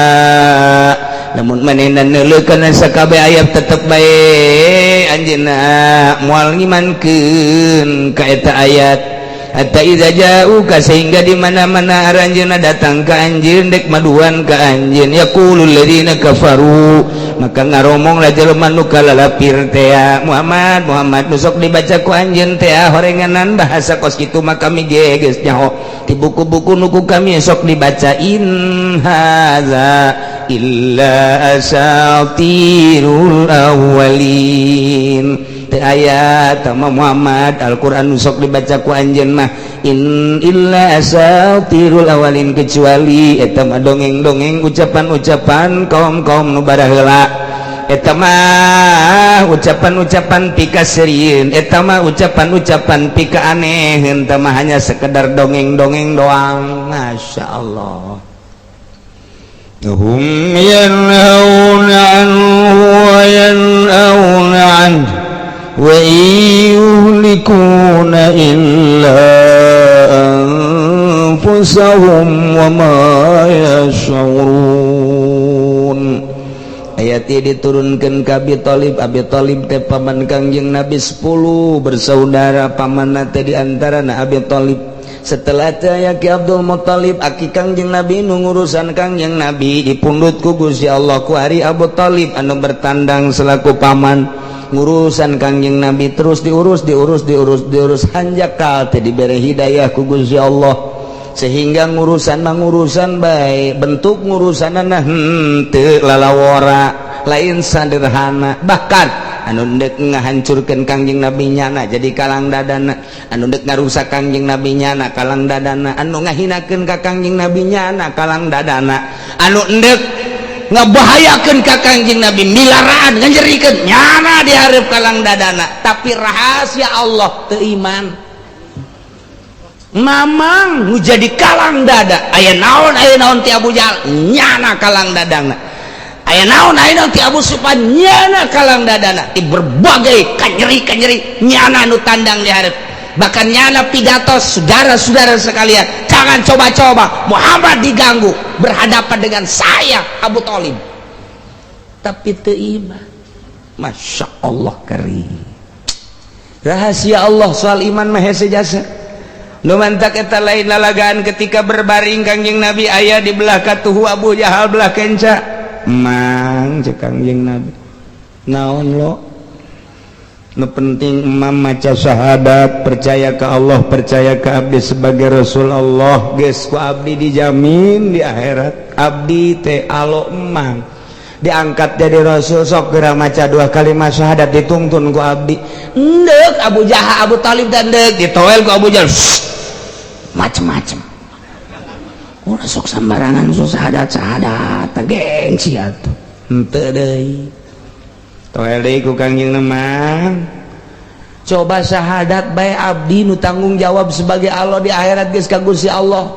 lamun manehna neuleukeun sakabeh ayat tetep bae anjeunna moal ngimankeun ka eta ayat. Hatta idza ja'uka, sehingga di mana-mana aranjeunna datang ka anjeun dek maduan ka anjeun, yaqulul ladzina kafaru, maka ngaromong lah jelema nu kalalapir teh, "Muhammad, Muhammad, nu sok dibaca ku anjeun teh horenganan bahasa kos kitu mah kami ge geus nyaho di buku-buku nu ku kami sok dibaca. In hadza illa asatirul awwalin." Teu aya tama Muhammad, Al-Qur'an nu sok dibaca ku anjeun mah in illa asatirul awalin, kecuali eta mah dongeng-dongeng, ucapan-ucapan kaum-kaum nu baraheula. Eta mah ucapan-ucapan pika serieun, eta mah ucapan-ucapan pika aneh, eta mah hanya sekedar dongeng-dongeng doang. Masya Allah. Hum yanhauna anhu wa yan'auna anhu wa yuhlikuna illa anfusahum wa ma yash'urun. Ayat ini diturunkan ke Abi Thalib. Abi Thalib teh paman Kangjeng Nabi, 10 bersaudara paman teh di antara na Abi Thalib. Setelah teh Ki Abdul Muthalib, aki Kangjeng Nabi, nu ngurusan Kangjeng Nabi dipundut ku Gusti Allah ku hari Abu Thalib anu bertandang selaku paman ngurusan Kangjeng Nabi. Terus diurus, diurus, diurus, diurus, hanjakal teh dibere hidayah ku Gusti Allah sehingga ngurusan mangurusan baik bentuk ngurusan henteu lalawora, lain sederhana. Bahkan Anu ndek ngahancurkeun Kangjeng Nabi nyana jadi kalang dadana, anu ndek ngarusak Kangjeng Nabi nyana kalang dadana, anu ngahinakeun ka Kangjeng Nabi nyana kalang dadana, anu ndek ngabahayakeun ka Kangjeng Nabi, milaraan, nganjerikeun, nyana dihareup kalang dadana. Tapi rahasia Allah, teu iman. Mamang nu jadi kalang dada, aya naon, aya naon ti Abu Jahal, nyana kalang dadana. Aya naon, aya naon ti Abu Sufyan, nyana kalang dadana. Ti berbagai kanyeri kanyeri, nyana nu tandang di hareup. Bahkan nyana pidato, "Saudara-saudara sekalian, jangan coba-coba Muhammad diganggu, berhadapan dengan saya, Abu Talib." Tapi teu iman. Masya Allah, karim rahasia Allah soal iman mah hese jasa. Nu mantak eta lain lalagaan. Ketika berbaring Kangjeng Nabi, aya di belah katuhu Abu Jahal, belah kenca. "Mang," cek Kangjeng Nabi, "naon lo? Nu penting emam maca syahadat, percaya ke Allah, percaya ke abdi sebagai Rasul Allah, geus ku abdi dijamin di akhirat abdi teh alo emang diangkat jadi rasul. Sok geura maca dua kalimat syahadat, dituntun ku abdi." Ndek Abu Jahal, Abu Talib dan ndek ditoel ku Abu Jahal, macem-macem. Ulah sok sembarangan sok syahadat syahadat, gengsi atuh. Henteu deui, toel deui ku Kangjeng, "Mang, coba syahadat bae, abdi nu tanggung jawab sebagai Allah di akhirat geus ka Gusti Allah.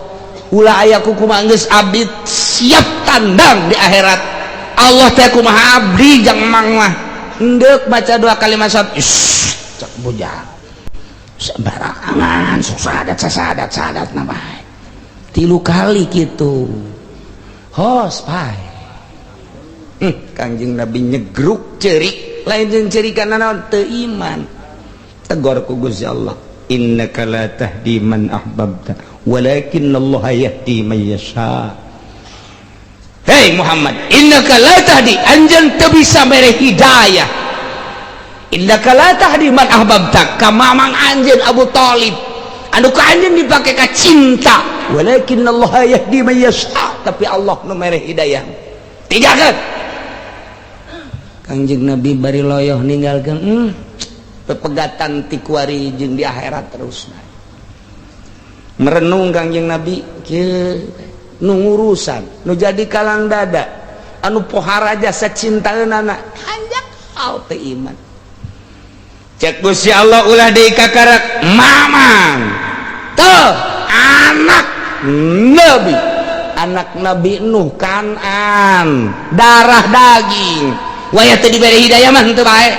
Ulah aya kukumaha geus abdi siap tandang di akhirat. Allah teh kumaha abdi jang mang mah." Endek baca dua kalimat syahadat, cek bujang, "Sembarangan sok syahadat syahadat syahadat na bae." Tilu kali gitu, hos pae. Kangjeng Nabi nyegruk cerik, lain jeung cerik karena naon? Teu iman. Tegor ku Gusti Allah, "Innaka la tahdi man ahbabta, walakin Allah yahdi man yasha." Hei Muhammad, innaka la tahdi, anjeun teu bisa mere hidayah. Innaka la tahdi man ahbabta, ka mamang anjeun Abu Talib anu ka anjeun dipake ka cinta. Walakin Allah yahdi man yasha, tapi Allah nu mere hidayah. Tinggalkeun. Kangjeng Nabi bari loyoh ninggalkeun pepegatan ti kuari jeung di akhirat. Terus merenung Kangjeng Nabi kieu, nu ngurusan, nu jadi kalang dada, anu pohara jasa cintaeunana, hanjak teu iman. Cek Gusti Allah, "Ulah deui kakarak mamang tuh anak Nabi, anak Nabi Nuh, Kanan, darah daging. Wayah teu dibere hidayah mah henteu bae,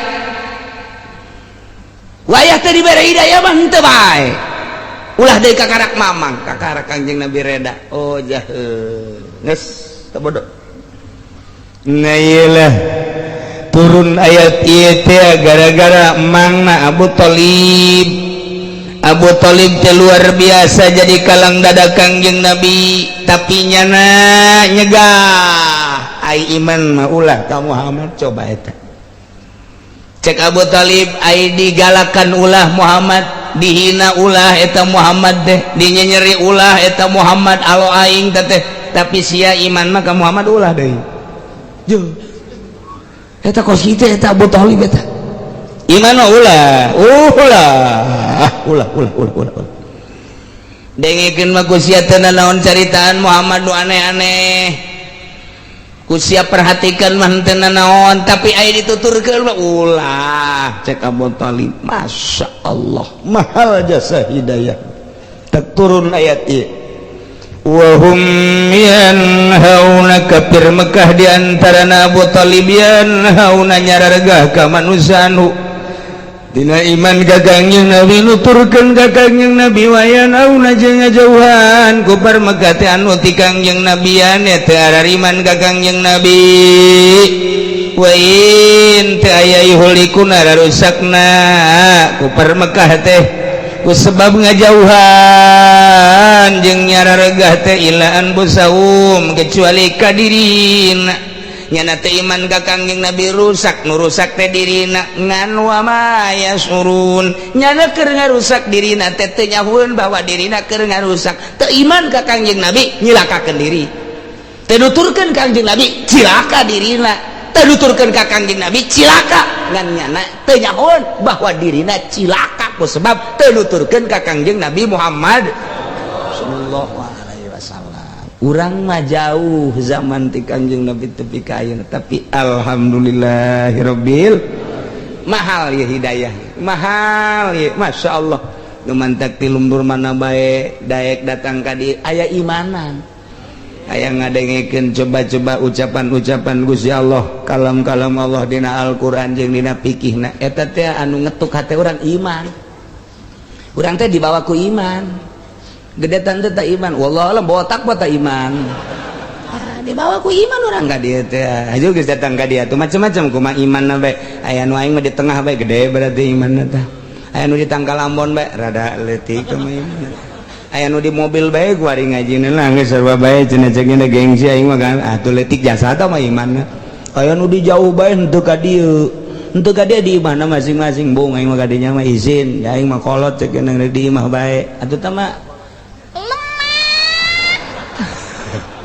wayah teu dibere hidayah mah henteu bae. Ulah deui kakarak mamang." Kakarak Kangjeng Nabi reda, oh jahe, geus teu bodoh. Nah, iyalah turun ayat ieu teh gara-gara emangna Abu Thalib. Abu Thalib teh luar biasa jadi kalang dada Kangjeng Nabi, tapi nyana nyegah, "Ai iman mah ulah ka Muhammad." Coba eta, cek Abu Thalib, "Ai digalakan ulah Muhammad, dihina ulah eta Muhammad teh, dinyenyeri ulah eta Muhammad, alo aing teh, tapi sia iman mah ka Muhammad ulah deui." Juh. Eta kos kitu eta Abu Thalib eta. Iman mah ulah, ulah, ulah, ulah, ulah, ulah, ulah. Dengekeun mah ku sia teu naon, caritaan Muhammad nu aneh-aneh. Ku sia perhatikan mah teu naon, tapi aya dituturkeun mah ulah, cek Abu Thalib. Masya Allah, mahal jasa hidayah. Tak turun ayat ieu. Wahum yanhauna, kafir Mekah di antara Abu Thalib, yanhauna nyarargah ka manusia anu dina iman ka Kangjeng Nabi, nuturkeun ka Kangjeng Nabi. Wa yanhauna jeung ngajauhan kufar Mekah teh anu ti Kangjeng Nabi, ane teu arariman ka Kangjeng Nabi. Wa in teu aya yuhlikuna rusakna kufar Mekah teh ku sebab ngajauhan jeung nyararegah teh illa anfusahum, kecuali ka dirina. Nyana teh iman ka Kangjeng Nabi rusak, nu rusak teh dirina. Ngan wa ma yasyurun, nyana keur ngarusak dirina teh teu nyahueun bahwa dirina keur ngarusak. Teu iman ka Kangjeng Nabi nyilakakeun diri, teu nuturkeun Kangjeng Nabi cilaka dirina. Teu nuturkeun ka Kangjeng Nabi, cilaka. Ngan nyana teu nyahoeun bahwa dirina cilaka ku sebab teu nuturkeun ka Kangjeng Nabi Muhammad sallallahu alaihi wasallam. Urang mah jauh zaman ti Kangjeng Nabi tepi ka ayeuna, tapi alhamdulillahirabbil mahal ya, hidayah mahal ya, masya Allah. Nu mantak ti lembur mana bae daek datang ka dieu, aya imanan, aya ngadengekeun coba-coba ucapan-ucapan Gusti Allah, kalam-kalam Allah dina Al-Qur'an jeung dina fikihna. Eta teh anu ngetuk hate urang, iman urang teh dibawa ku iman. Gedetan teh teh iman, wallahu alam, botak botak iman. Ah, dibawa ku iman urang ka dieu teh. Aju geus datang ka dieu tuh macam-macam, kumaha iman bae. Aya nu aing mah di tengah bae, gede berarti iman teh. Aya nu di tangkal ambon bae, rada leutik kumaha iman. Aya nu di mobil bae, ku ari ngajina lah geus sarua bae cenah, cek gengsi aing mah kan atuh leutik jasa tah mah imanna. Aya nu di jauh bae, henteu ka dieu, henteu ka dieu, di imahna masing-masing. Bung, aing mah kadinya mah izin ya, aing mah kolot cek di imah bae atuh tah mah lemah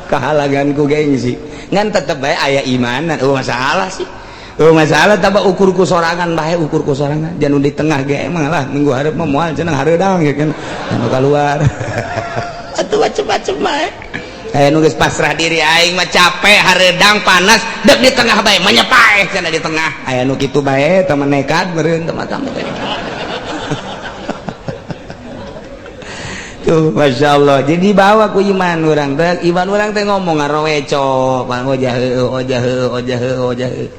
kahalangan ku gengsi, ngan tetep bae aya imanan. Oh, masalah sih, oh, masalah tambah ukur ku sorangan bae, ukur ku sorangan. Jangan di tengah ge emang lah, minggu hareup mah moal cenah, hareudang ya kan anu keluar atuh macem-macem bae. Aya nu geus pasrah diri, aing mah capek, hareudang, panas, dek di tengah bae, menyepaeh cenah di tengah. Aya nu kitu bae, teman nekat meureun teman-teman tuh, masya Allah. Jadi bawa ku iman urang teh, iman urang teh ngomong ngaroweco, bang, ojah heueuh, ojah heueuh, ojah heueuh, ojah heueuh.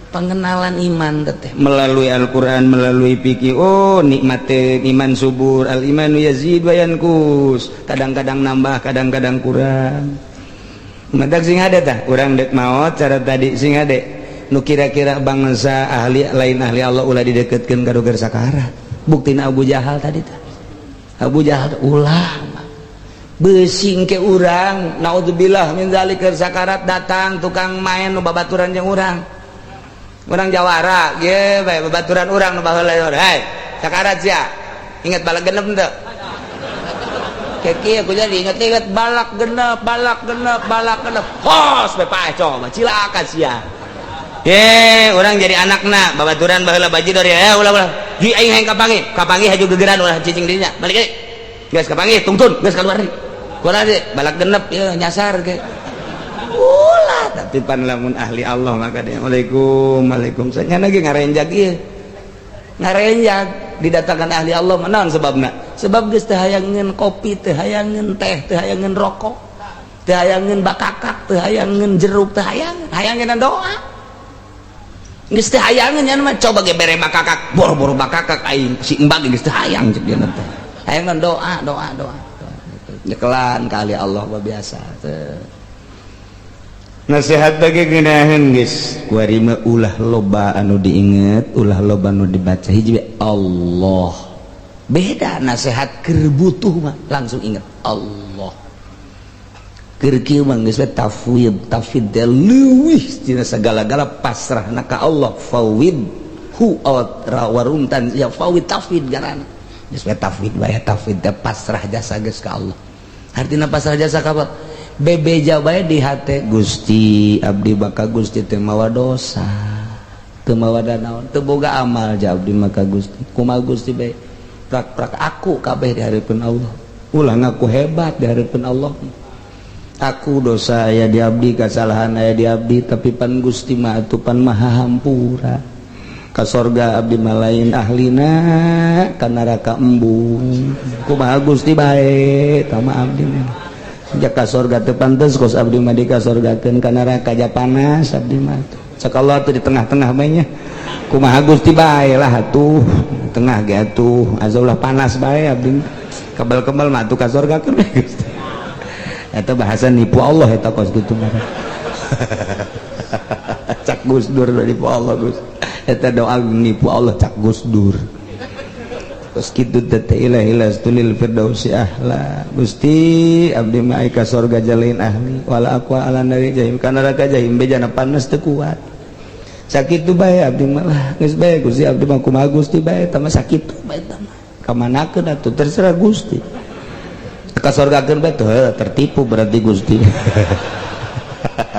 Pengenalan iman teh melalui Al-Qur'an, melalui fikih. Oh, nikmat iman subur, al imanu yazid wa yanqus, kadang-kadang nambah, kadang-kadang kurang. Matak sing hade tah urang dek maot cara tadi, sing hade nu kira-kira bangsa ahli lain ahli Allah ulah dideketkeun ka keur sakarat. Buktina Abu Jahal tadi tah. Abu Jahal ulah besing ke urang, naudzubillah min zalik, keur sakarat datang tukang main nu babaturan jeung urang, urang jawara ge bae babaturan urang nu baheula, "Hei, sakarat sia, ingat balak genep teu?" Keki aku jadi inget-inget balak genep, balak genep, balak genep, hos bae paeh, coba cilaka sia. Ye, urang jadi anakna babaturan baheula bajidor ya, ulah ulah. Ji, aing hayang kapanggih, kapanggih haju gegeran, ulah cicing dirinya. Balik deui. Geus kapanggih, tungtun, geus keluar deui. Keluar deui, balak genep ya nyasar ge. Ulah, tapi pan lamun ahli Allah maka dia Waalaikum, waalaikumsalam. Nya ge ngarenjag ieu. Ngarenjag didatangkan ahli Allah mah, naon sebabna? Sebab geus teu hayangeun kopi, teu hayangeun teh, teu hayangeun rokok, teu hayangeun bakakak, teu hayangeun jeruk, teu hayangeun, hayangeun doa. Geus teu hayangeun nya mah, coba ge bere bakakak, boro-boro bakakak, aing si embag geus teu hayang cek dia teh. Hayangeun doa, doa, doa. Nyekelan kali Allah mah biasa teu. Nasihat bagi geunaheun geus kuari mah, ulah loba anu diinget, ulah loba anu dibaca, hiji Allah. Beda nasihat keur butuh mah langsung inget Allah. Keur kieu mah geus we tafwid, tafwid teh leuwih tina sagala-gala, pasrahna ka Allah. Fawid hu waruntan ya, fawid, tafwid garana. Geus we tafwid bae, tafwid teh pasrah jasa geus ka Allah. Artina pasrah jasa ka Allah, bebeja bae di hate, "Gusti, abdi baka Gusti teu mawa dosa, teu mawa naon, teu boga amal ja abdi maka Gusti. Kumaha Gusti bae?" Prak-prak aku kabeh di hareupeun Allah, ulah ngaku hebat di hareupeun Allah. Aku dosa aya di abdi, kesalahan aya di abdi, tapi pan Gusti mah atuh pan maha hampura. Ka sorga abdi mah lain ahlina, ka neraka embung. Kumaha Gusti bae tama abdi mah. Sejak ka sorga teu pantes, kos abdi mah dikasorgakeun, ka neraka ja panas abdi mah. Cek Allah tuh di tengah-tengah bae nya. Kumaha Gusti bae lah atuh, tengah ge atuh, azaulah panas bae abdi. Kebal-kebal mah atuh kasorgakeun bae Gusti. Eta bahasa nipu Allah eta kos kitu mah. Cak Gus Dur nipu Allah, Gus. Eta doa nipu Allah cak Gus Dur. Kos kitu teh ilahi lastulil firdausi ahla. Gusti, abdi mah ka sorga jalain ahli, wala aqwa ala nari jahim, ka neraka jahim bejana panas teu kuat. Sakitu bae abdi mah lah, geus bae Gusti, abdi mah kumaha Gusti bae tah mah, sakitu bae tah mah. Kamanakeun atuh terserah Gusti. Ka sorgakeun bae tuh tertipu berarti Gusti.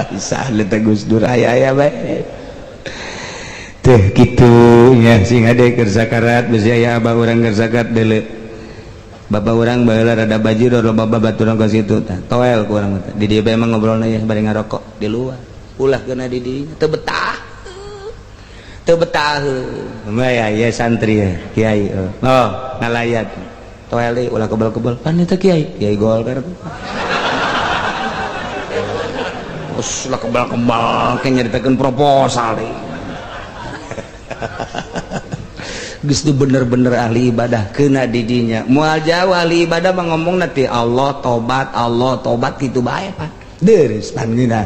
Bisa teh Gus Dur aya-aya bae. Teh kitu nya sing ade keur sakarat besi aya abah urang keur sakarat deuleu. Bapak urang baheula rada bajir loba babaturan ka situ tah. Toel ku urang teh. Di dieu bae mah ngobrolna ya bari ngarokok di luar. Ulah kena di dinya teu betah. Teu betah. Mah ya ya santri ya, kiai. Oh, ngalayat. Toel deui ulah kebal-kebal. Pan eta kiai, kiai Golkar. Terus ulah kebal-kebal ke nyaritakeun proposal deui. Geus bener-bener ahli ibadah kena didinya moal jauh ahli ibadah mah ngomong nanti Allah tobat kitu bae pan deres pan geunah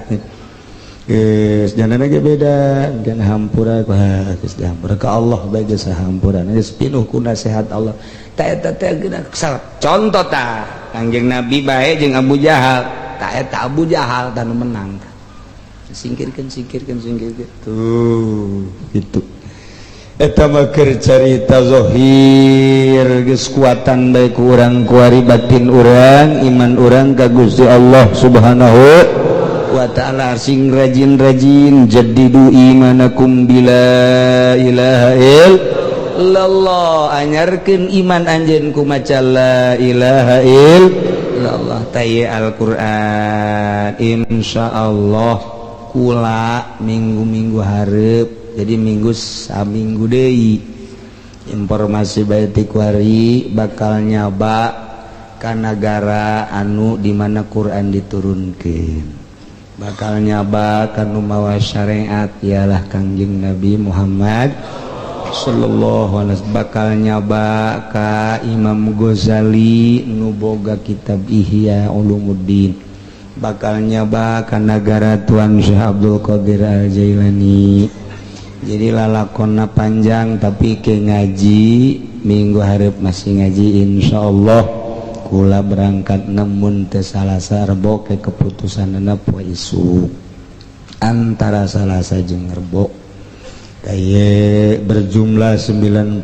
geus jangan ge beda dan hampura geus dihampura ka Allah bae geus hampura geus pinuh ku nasihat Allah ta eta teh geunah contoh tah Kangjeng Nabi bae jeung Abu Jahal ta eta Abu Jahal tah nu menang singkirkeun singkirkeun singkirkeun tuh gitu. Eta mah keur carita zahir geus kuatan bae ku urang kuari batin urang iman urang ka Gusti Allah Subhanahu wa ta'ala. Sing rajin-rajin jadidu imanakum bila ilaha illallah, anyarkeun iman anjeun ku maca la ilaha illallah. Taye Al-Qur'an insyaallah kula minggu-minggu hareup, jadi minggu saminggu deui informasi bae ti kuari bakal nyaba ka nagara anu di mana Quran diturunkeun, bakal nyaba ka nu mawa syariat ialah Kangjeng Nabi Muhammad sallallahu alaihi wasallam, bakal nyaba ka Imam Ghazali nu boga kitab Ihya Ulumuddin, bakal nyaba ka nagara Tuan Syekh Abdul Qadir Al-Jailani. Jadi lalakonna panjang tapi ke ngaji minggu hareup masih ngaji insyaallah. Kula berangkat namun teu Salasa Rebo ke keputusanna poe isuk antara Salasa jeung Rebo. Kaye berjumlah 92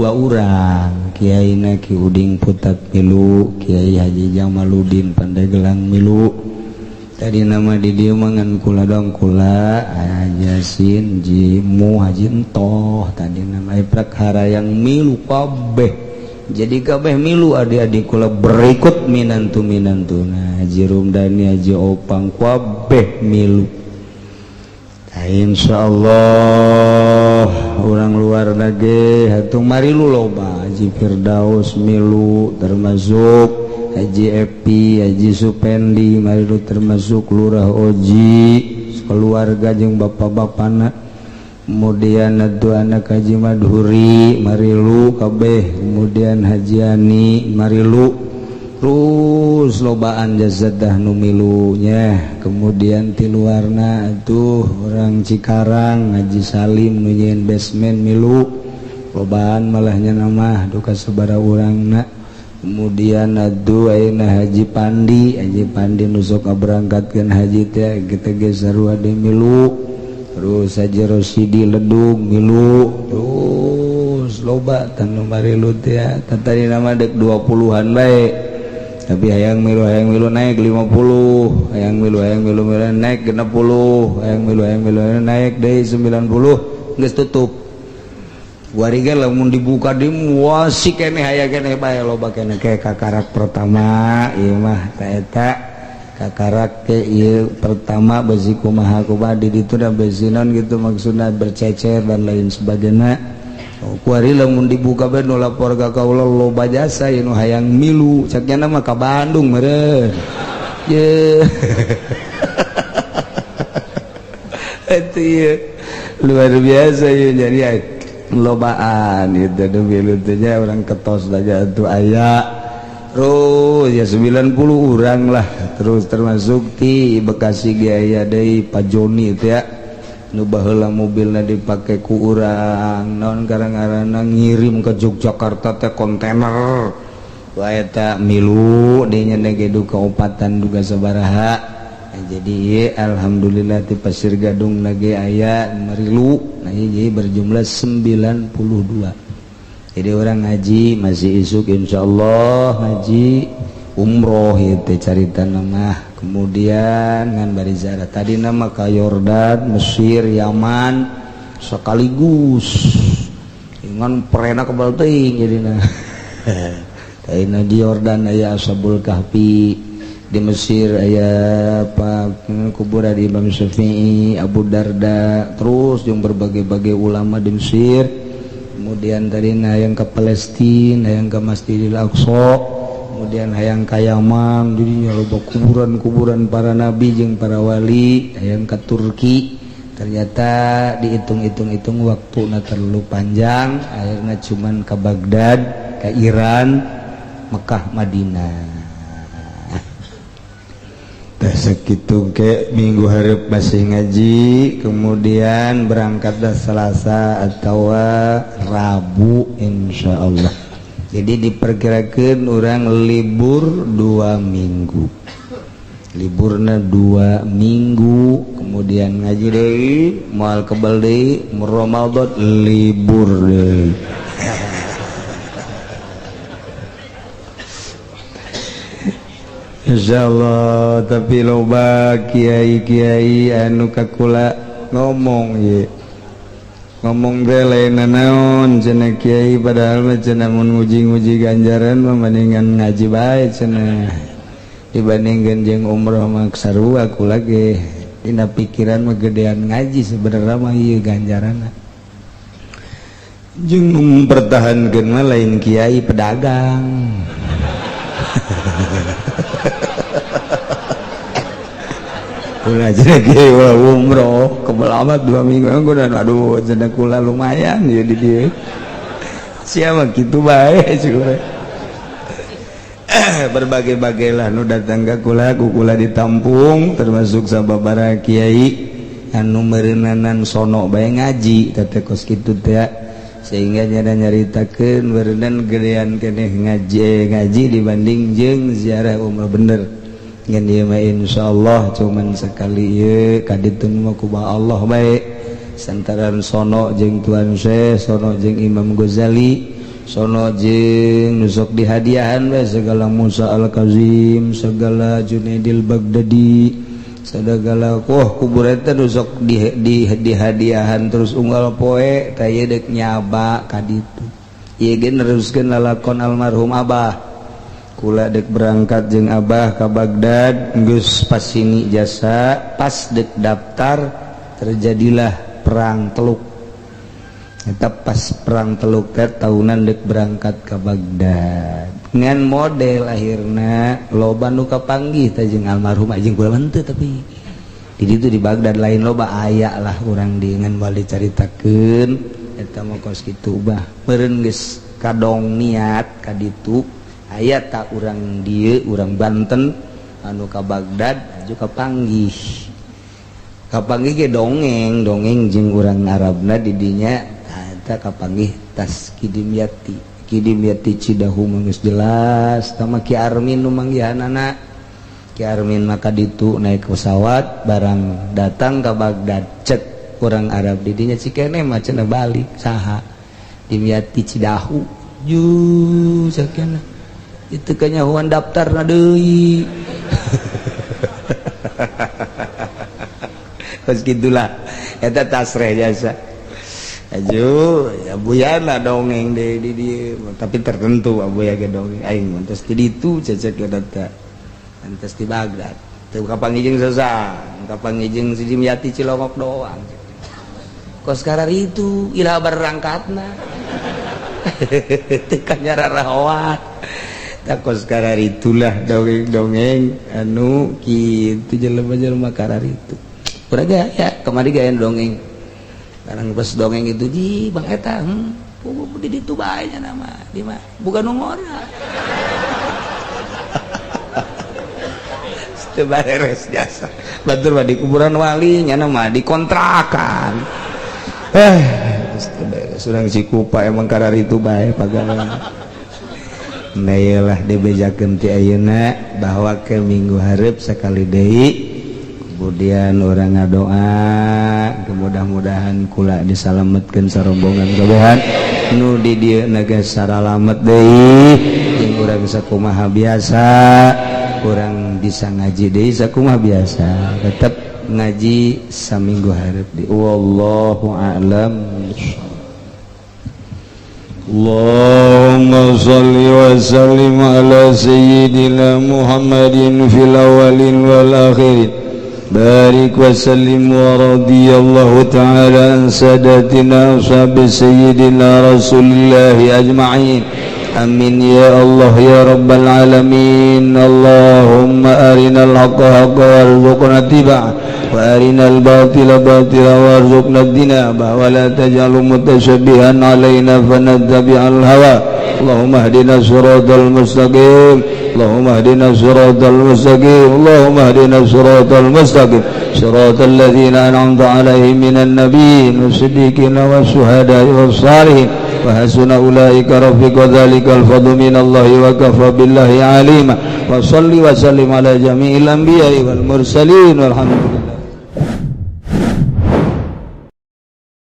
orang. Kiai na Ki Uding Putat milu, Kiai Haji Jamaluddin Pandeglang milu. Tadi nama di dieu mah ngan kula dong kula Haji Jimu Haji Entoh tadi nama prakara yang milu kabeh. Jadi kabeh milu adik-adik kula berikut minantu minantu. Nah Haji Rumdani Haji Opang kabeh milu. Nah, insyaallah orang luar lagi hatung marilu loba Haji Firdaus milu termasuk Haji Epi, Haji Supendi marilu termasuk Lurah Oji keluarga jeung bapak-bapana. Kemudian atuh anak Haji Madhuri marilu kabeh, kemudian Haji Ani marilu, terus lobaan jazadah nu milunya. Kemudian ti luarna atuh orang Cikarang Haji Salim nu nyieun basement milu, lobaan malahnya nama duka sabara urangna. Kemudian aduh ayeuna Haji Pandi, Haji Pandi nu sok ngaberangkatkeun haji teh kita ge sarua deui milu. Terus Haji Rosidi Ledug milu, terus loba tah nu marilu teh. Tadi nama dek 20-an bae. Tapi hayang milu naik 50, hayang milu milu naik 60, hayang milu naik deui 90 geus tutup. Wari ge lamun dibuka di muasi keneh aya keneh bae loba keneh ke kakarak pertama ieu mah ta eta kakarak ke ieu pertama besi kumaha kumaha di ditu da besi naon gitu maksudna bercecer dan lain sebagainya. Kuari lamun dibuka bae nu lapor ka kaula loba jasa ieu nu hayang milu cak nya mah ka Bandung meureun. Ye. Eta ieu luar biasa ieu jadi lobaan itu milu teh orang ketos aja tuh aya. Terus ya 90 orang lah, terus termasuk ti Bekasi ge aya deui Pak Joni itu ya nu baheula mobilna dipake ku urang naon karang-karana ngirim ke Yogyakarta teh kontainer wae eta milu deui nya ge duka opatan duga sabaraha. Nah, jadi alhamdulillah di Pasir Gadung lagi aya marilu. Nah jadi berjumlah 92. Jadi orang ngaji masih isuk insyaallah ngaji umroh itu carita nama. Kemudian ngan bari ziarah tadi nama ka Yordan, Mesir, Yaman. Sekaligus ngan perena kebal teuing jadina. Ayeuna di Yordan aya Ashabul Kahfi, di Mesir aya apa kuburan Imam Syafi'i, Abu Darda, terus jeung berbagai-bagai ulama di Mesir. Kemudian tadi hayang ke Palestina, hayang ke Masjidil Aqsa, kemudian hayang ka Yaman, jadinya loba kuburan-kuburan para nabi jeung para wali, hayang ke Turki. Ternyata dihitung-hitung-hitung waktu terlalu panjang, akhirnya cuman ke Baghdad, ke Iran, Mekah, Madinah. Tah sakitu ke minggu hareup masih ngaji, kemudian berangkat dah Selasa atau Rabu insyaallah. Jadi diperkirakan orang libur 2 minggu, liburna 2 minggu, kemudian ngaji deui, moal kebal deui, Ramadan libur deui. Insyaallah. Tapi loba kiai-kiai anu kakula ngomong ye ngomong teh lain naon cenah kiai, padahal mah cenah mun nguji-nguji ganjaran mah mendingan ngaji bae cenah dibandingkeun jeung umroh mah sarua. Kula ge dina pikiran mah gedean ngaji sebenarnya mah ieu ganjaranna, jeung mempertahankeun mah lain kiai, pedagang. Ulah cenah kiai, ulah umroh kebel amat 2 minggu. Dan aduh cenah kula lumayan ya di dieu siapa kitu bae syukur. Berbagai-bagai lah nu datang ka kula, ku kula ditampung, termasuk sababaraha kiai anu meureunnanan sono bae ngaji teh kos kitu teh, sehingga nyada nyaritakeun beureunan gedean keneh ngaji ngaji dibanding jeung ziarah umrah. Bener ngan ieu mah insyaallah cuman sekali ieu kaditu mah kumaha Allah bae, santaran sono jeung Tuan Syekh, sono jeung Imam Ghazali, sono jeung nusok dihadiahan we segala Musa Al-Kazim, segala Junaidil Baghdadi, segala wah kubur eta nusok di dihadiahan terus unggal poe tah ieu deuk nyaba ka ditu. Ieu ge neruskeun lalakon almarhum abah kula, dek berangkat jeung abah ka Baghdad, geus pasini jasa, pas dek daftar terjadilah perang Teluk. Eta pas perang Teluk teh tahunan dek berangkat ke Baghdad ngan model akhirna loba nu kapanggih teh jeung almarhum jeung kula henteu, tapi di ditu di Baghdad lain loba, aya lah urang di ngan bali caritakeun eta mah kos kitu bah meureun geus kadong niat ka ditu. Aya tak urang dieu, urang Banten anu ka Baghdad juga kapanggih, kapanggih ge dongeng dongeng jeung urang Arabna di dinya eta kapanggih tas Kidimyati, Kidimyati Cidahu mah geus jelas tama Ki Armin nu manggihanana. Ki Armin maka ditu naik pesawat barang datang ke Baghdad, cek urang Arab di dinya cikene mah cenah balik saha Dimyati Cidahu ju sakena itu kanyahoan daftar na deui. Kos gitulah eta tasreh jasa aju abuyana dongeng deh di dieu, tapi tertentu abuya ge dongeng aing mah tos di ditu cecek eta entos di Baghdad teu kapanggih jeung sasa, kapanggih jeung si Dimyati Cilongok doang kos karar itu iraha berangkatna teu kanyararahoan. Kos karar itulah dongeng-dongeng anu kitu jelema-jelema karar itu. Urang gaya kemari gaya dongeng. Barang pas dongeng itu di Bang eta, di ditu bae nya nama di mah bukan nu ngora. Teu bareres jasa. Batur mah di kuburan wali nya mah dikontrakan. Teu beres urang Cikupa emang karar itu bae pagawean. Nah dibejakeun ti ayeuna bahwa ke minggu hareup sekali deui, kemudian orang ngadoa mudah-mudahan kula disalametkeun sarombongan kabehan nu di dieu naga saralamet deui jeung urang sakumaha biasa, urang bisa ngaji deui sakumaha biasa, tetep Ngaji saminggu hareup di. Wallahu a'lam. اللهم صل وسلم على سيدنا محمد في الأولين والآخرين، بارك وسلم، ورضي الله تعالى عن ساداتنا أصحاب سيدنا رسول الله أجمعين. آمين يا الله يا رب العالمين. اللهم أرنا الحق حقا وارزقنا اتباعه، وأرنا الباطل باطلا وارزقنا اجتنابه، ولا تجعل متشبها علينا فنتبع الهوى. اللهم اهدنا الصراط المستقيم، اللهم اهدنا الصراط المستقيم، اللهم اهدنا الصراط المستقيم، صراط الذين أنعمت عليهم من النبيين والصديقين والشهداء والصالحين، وحسن أولئك رفيقا، ذلك الفضل من الله وكفى بالله عليما. وصل وسلم على جميع الأنبياء والمرسلين، والحمد لله.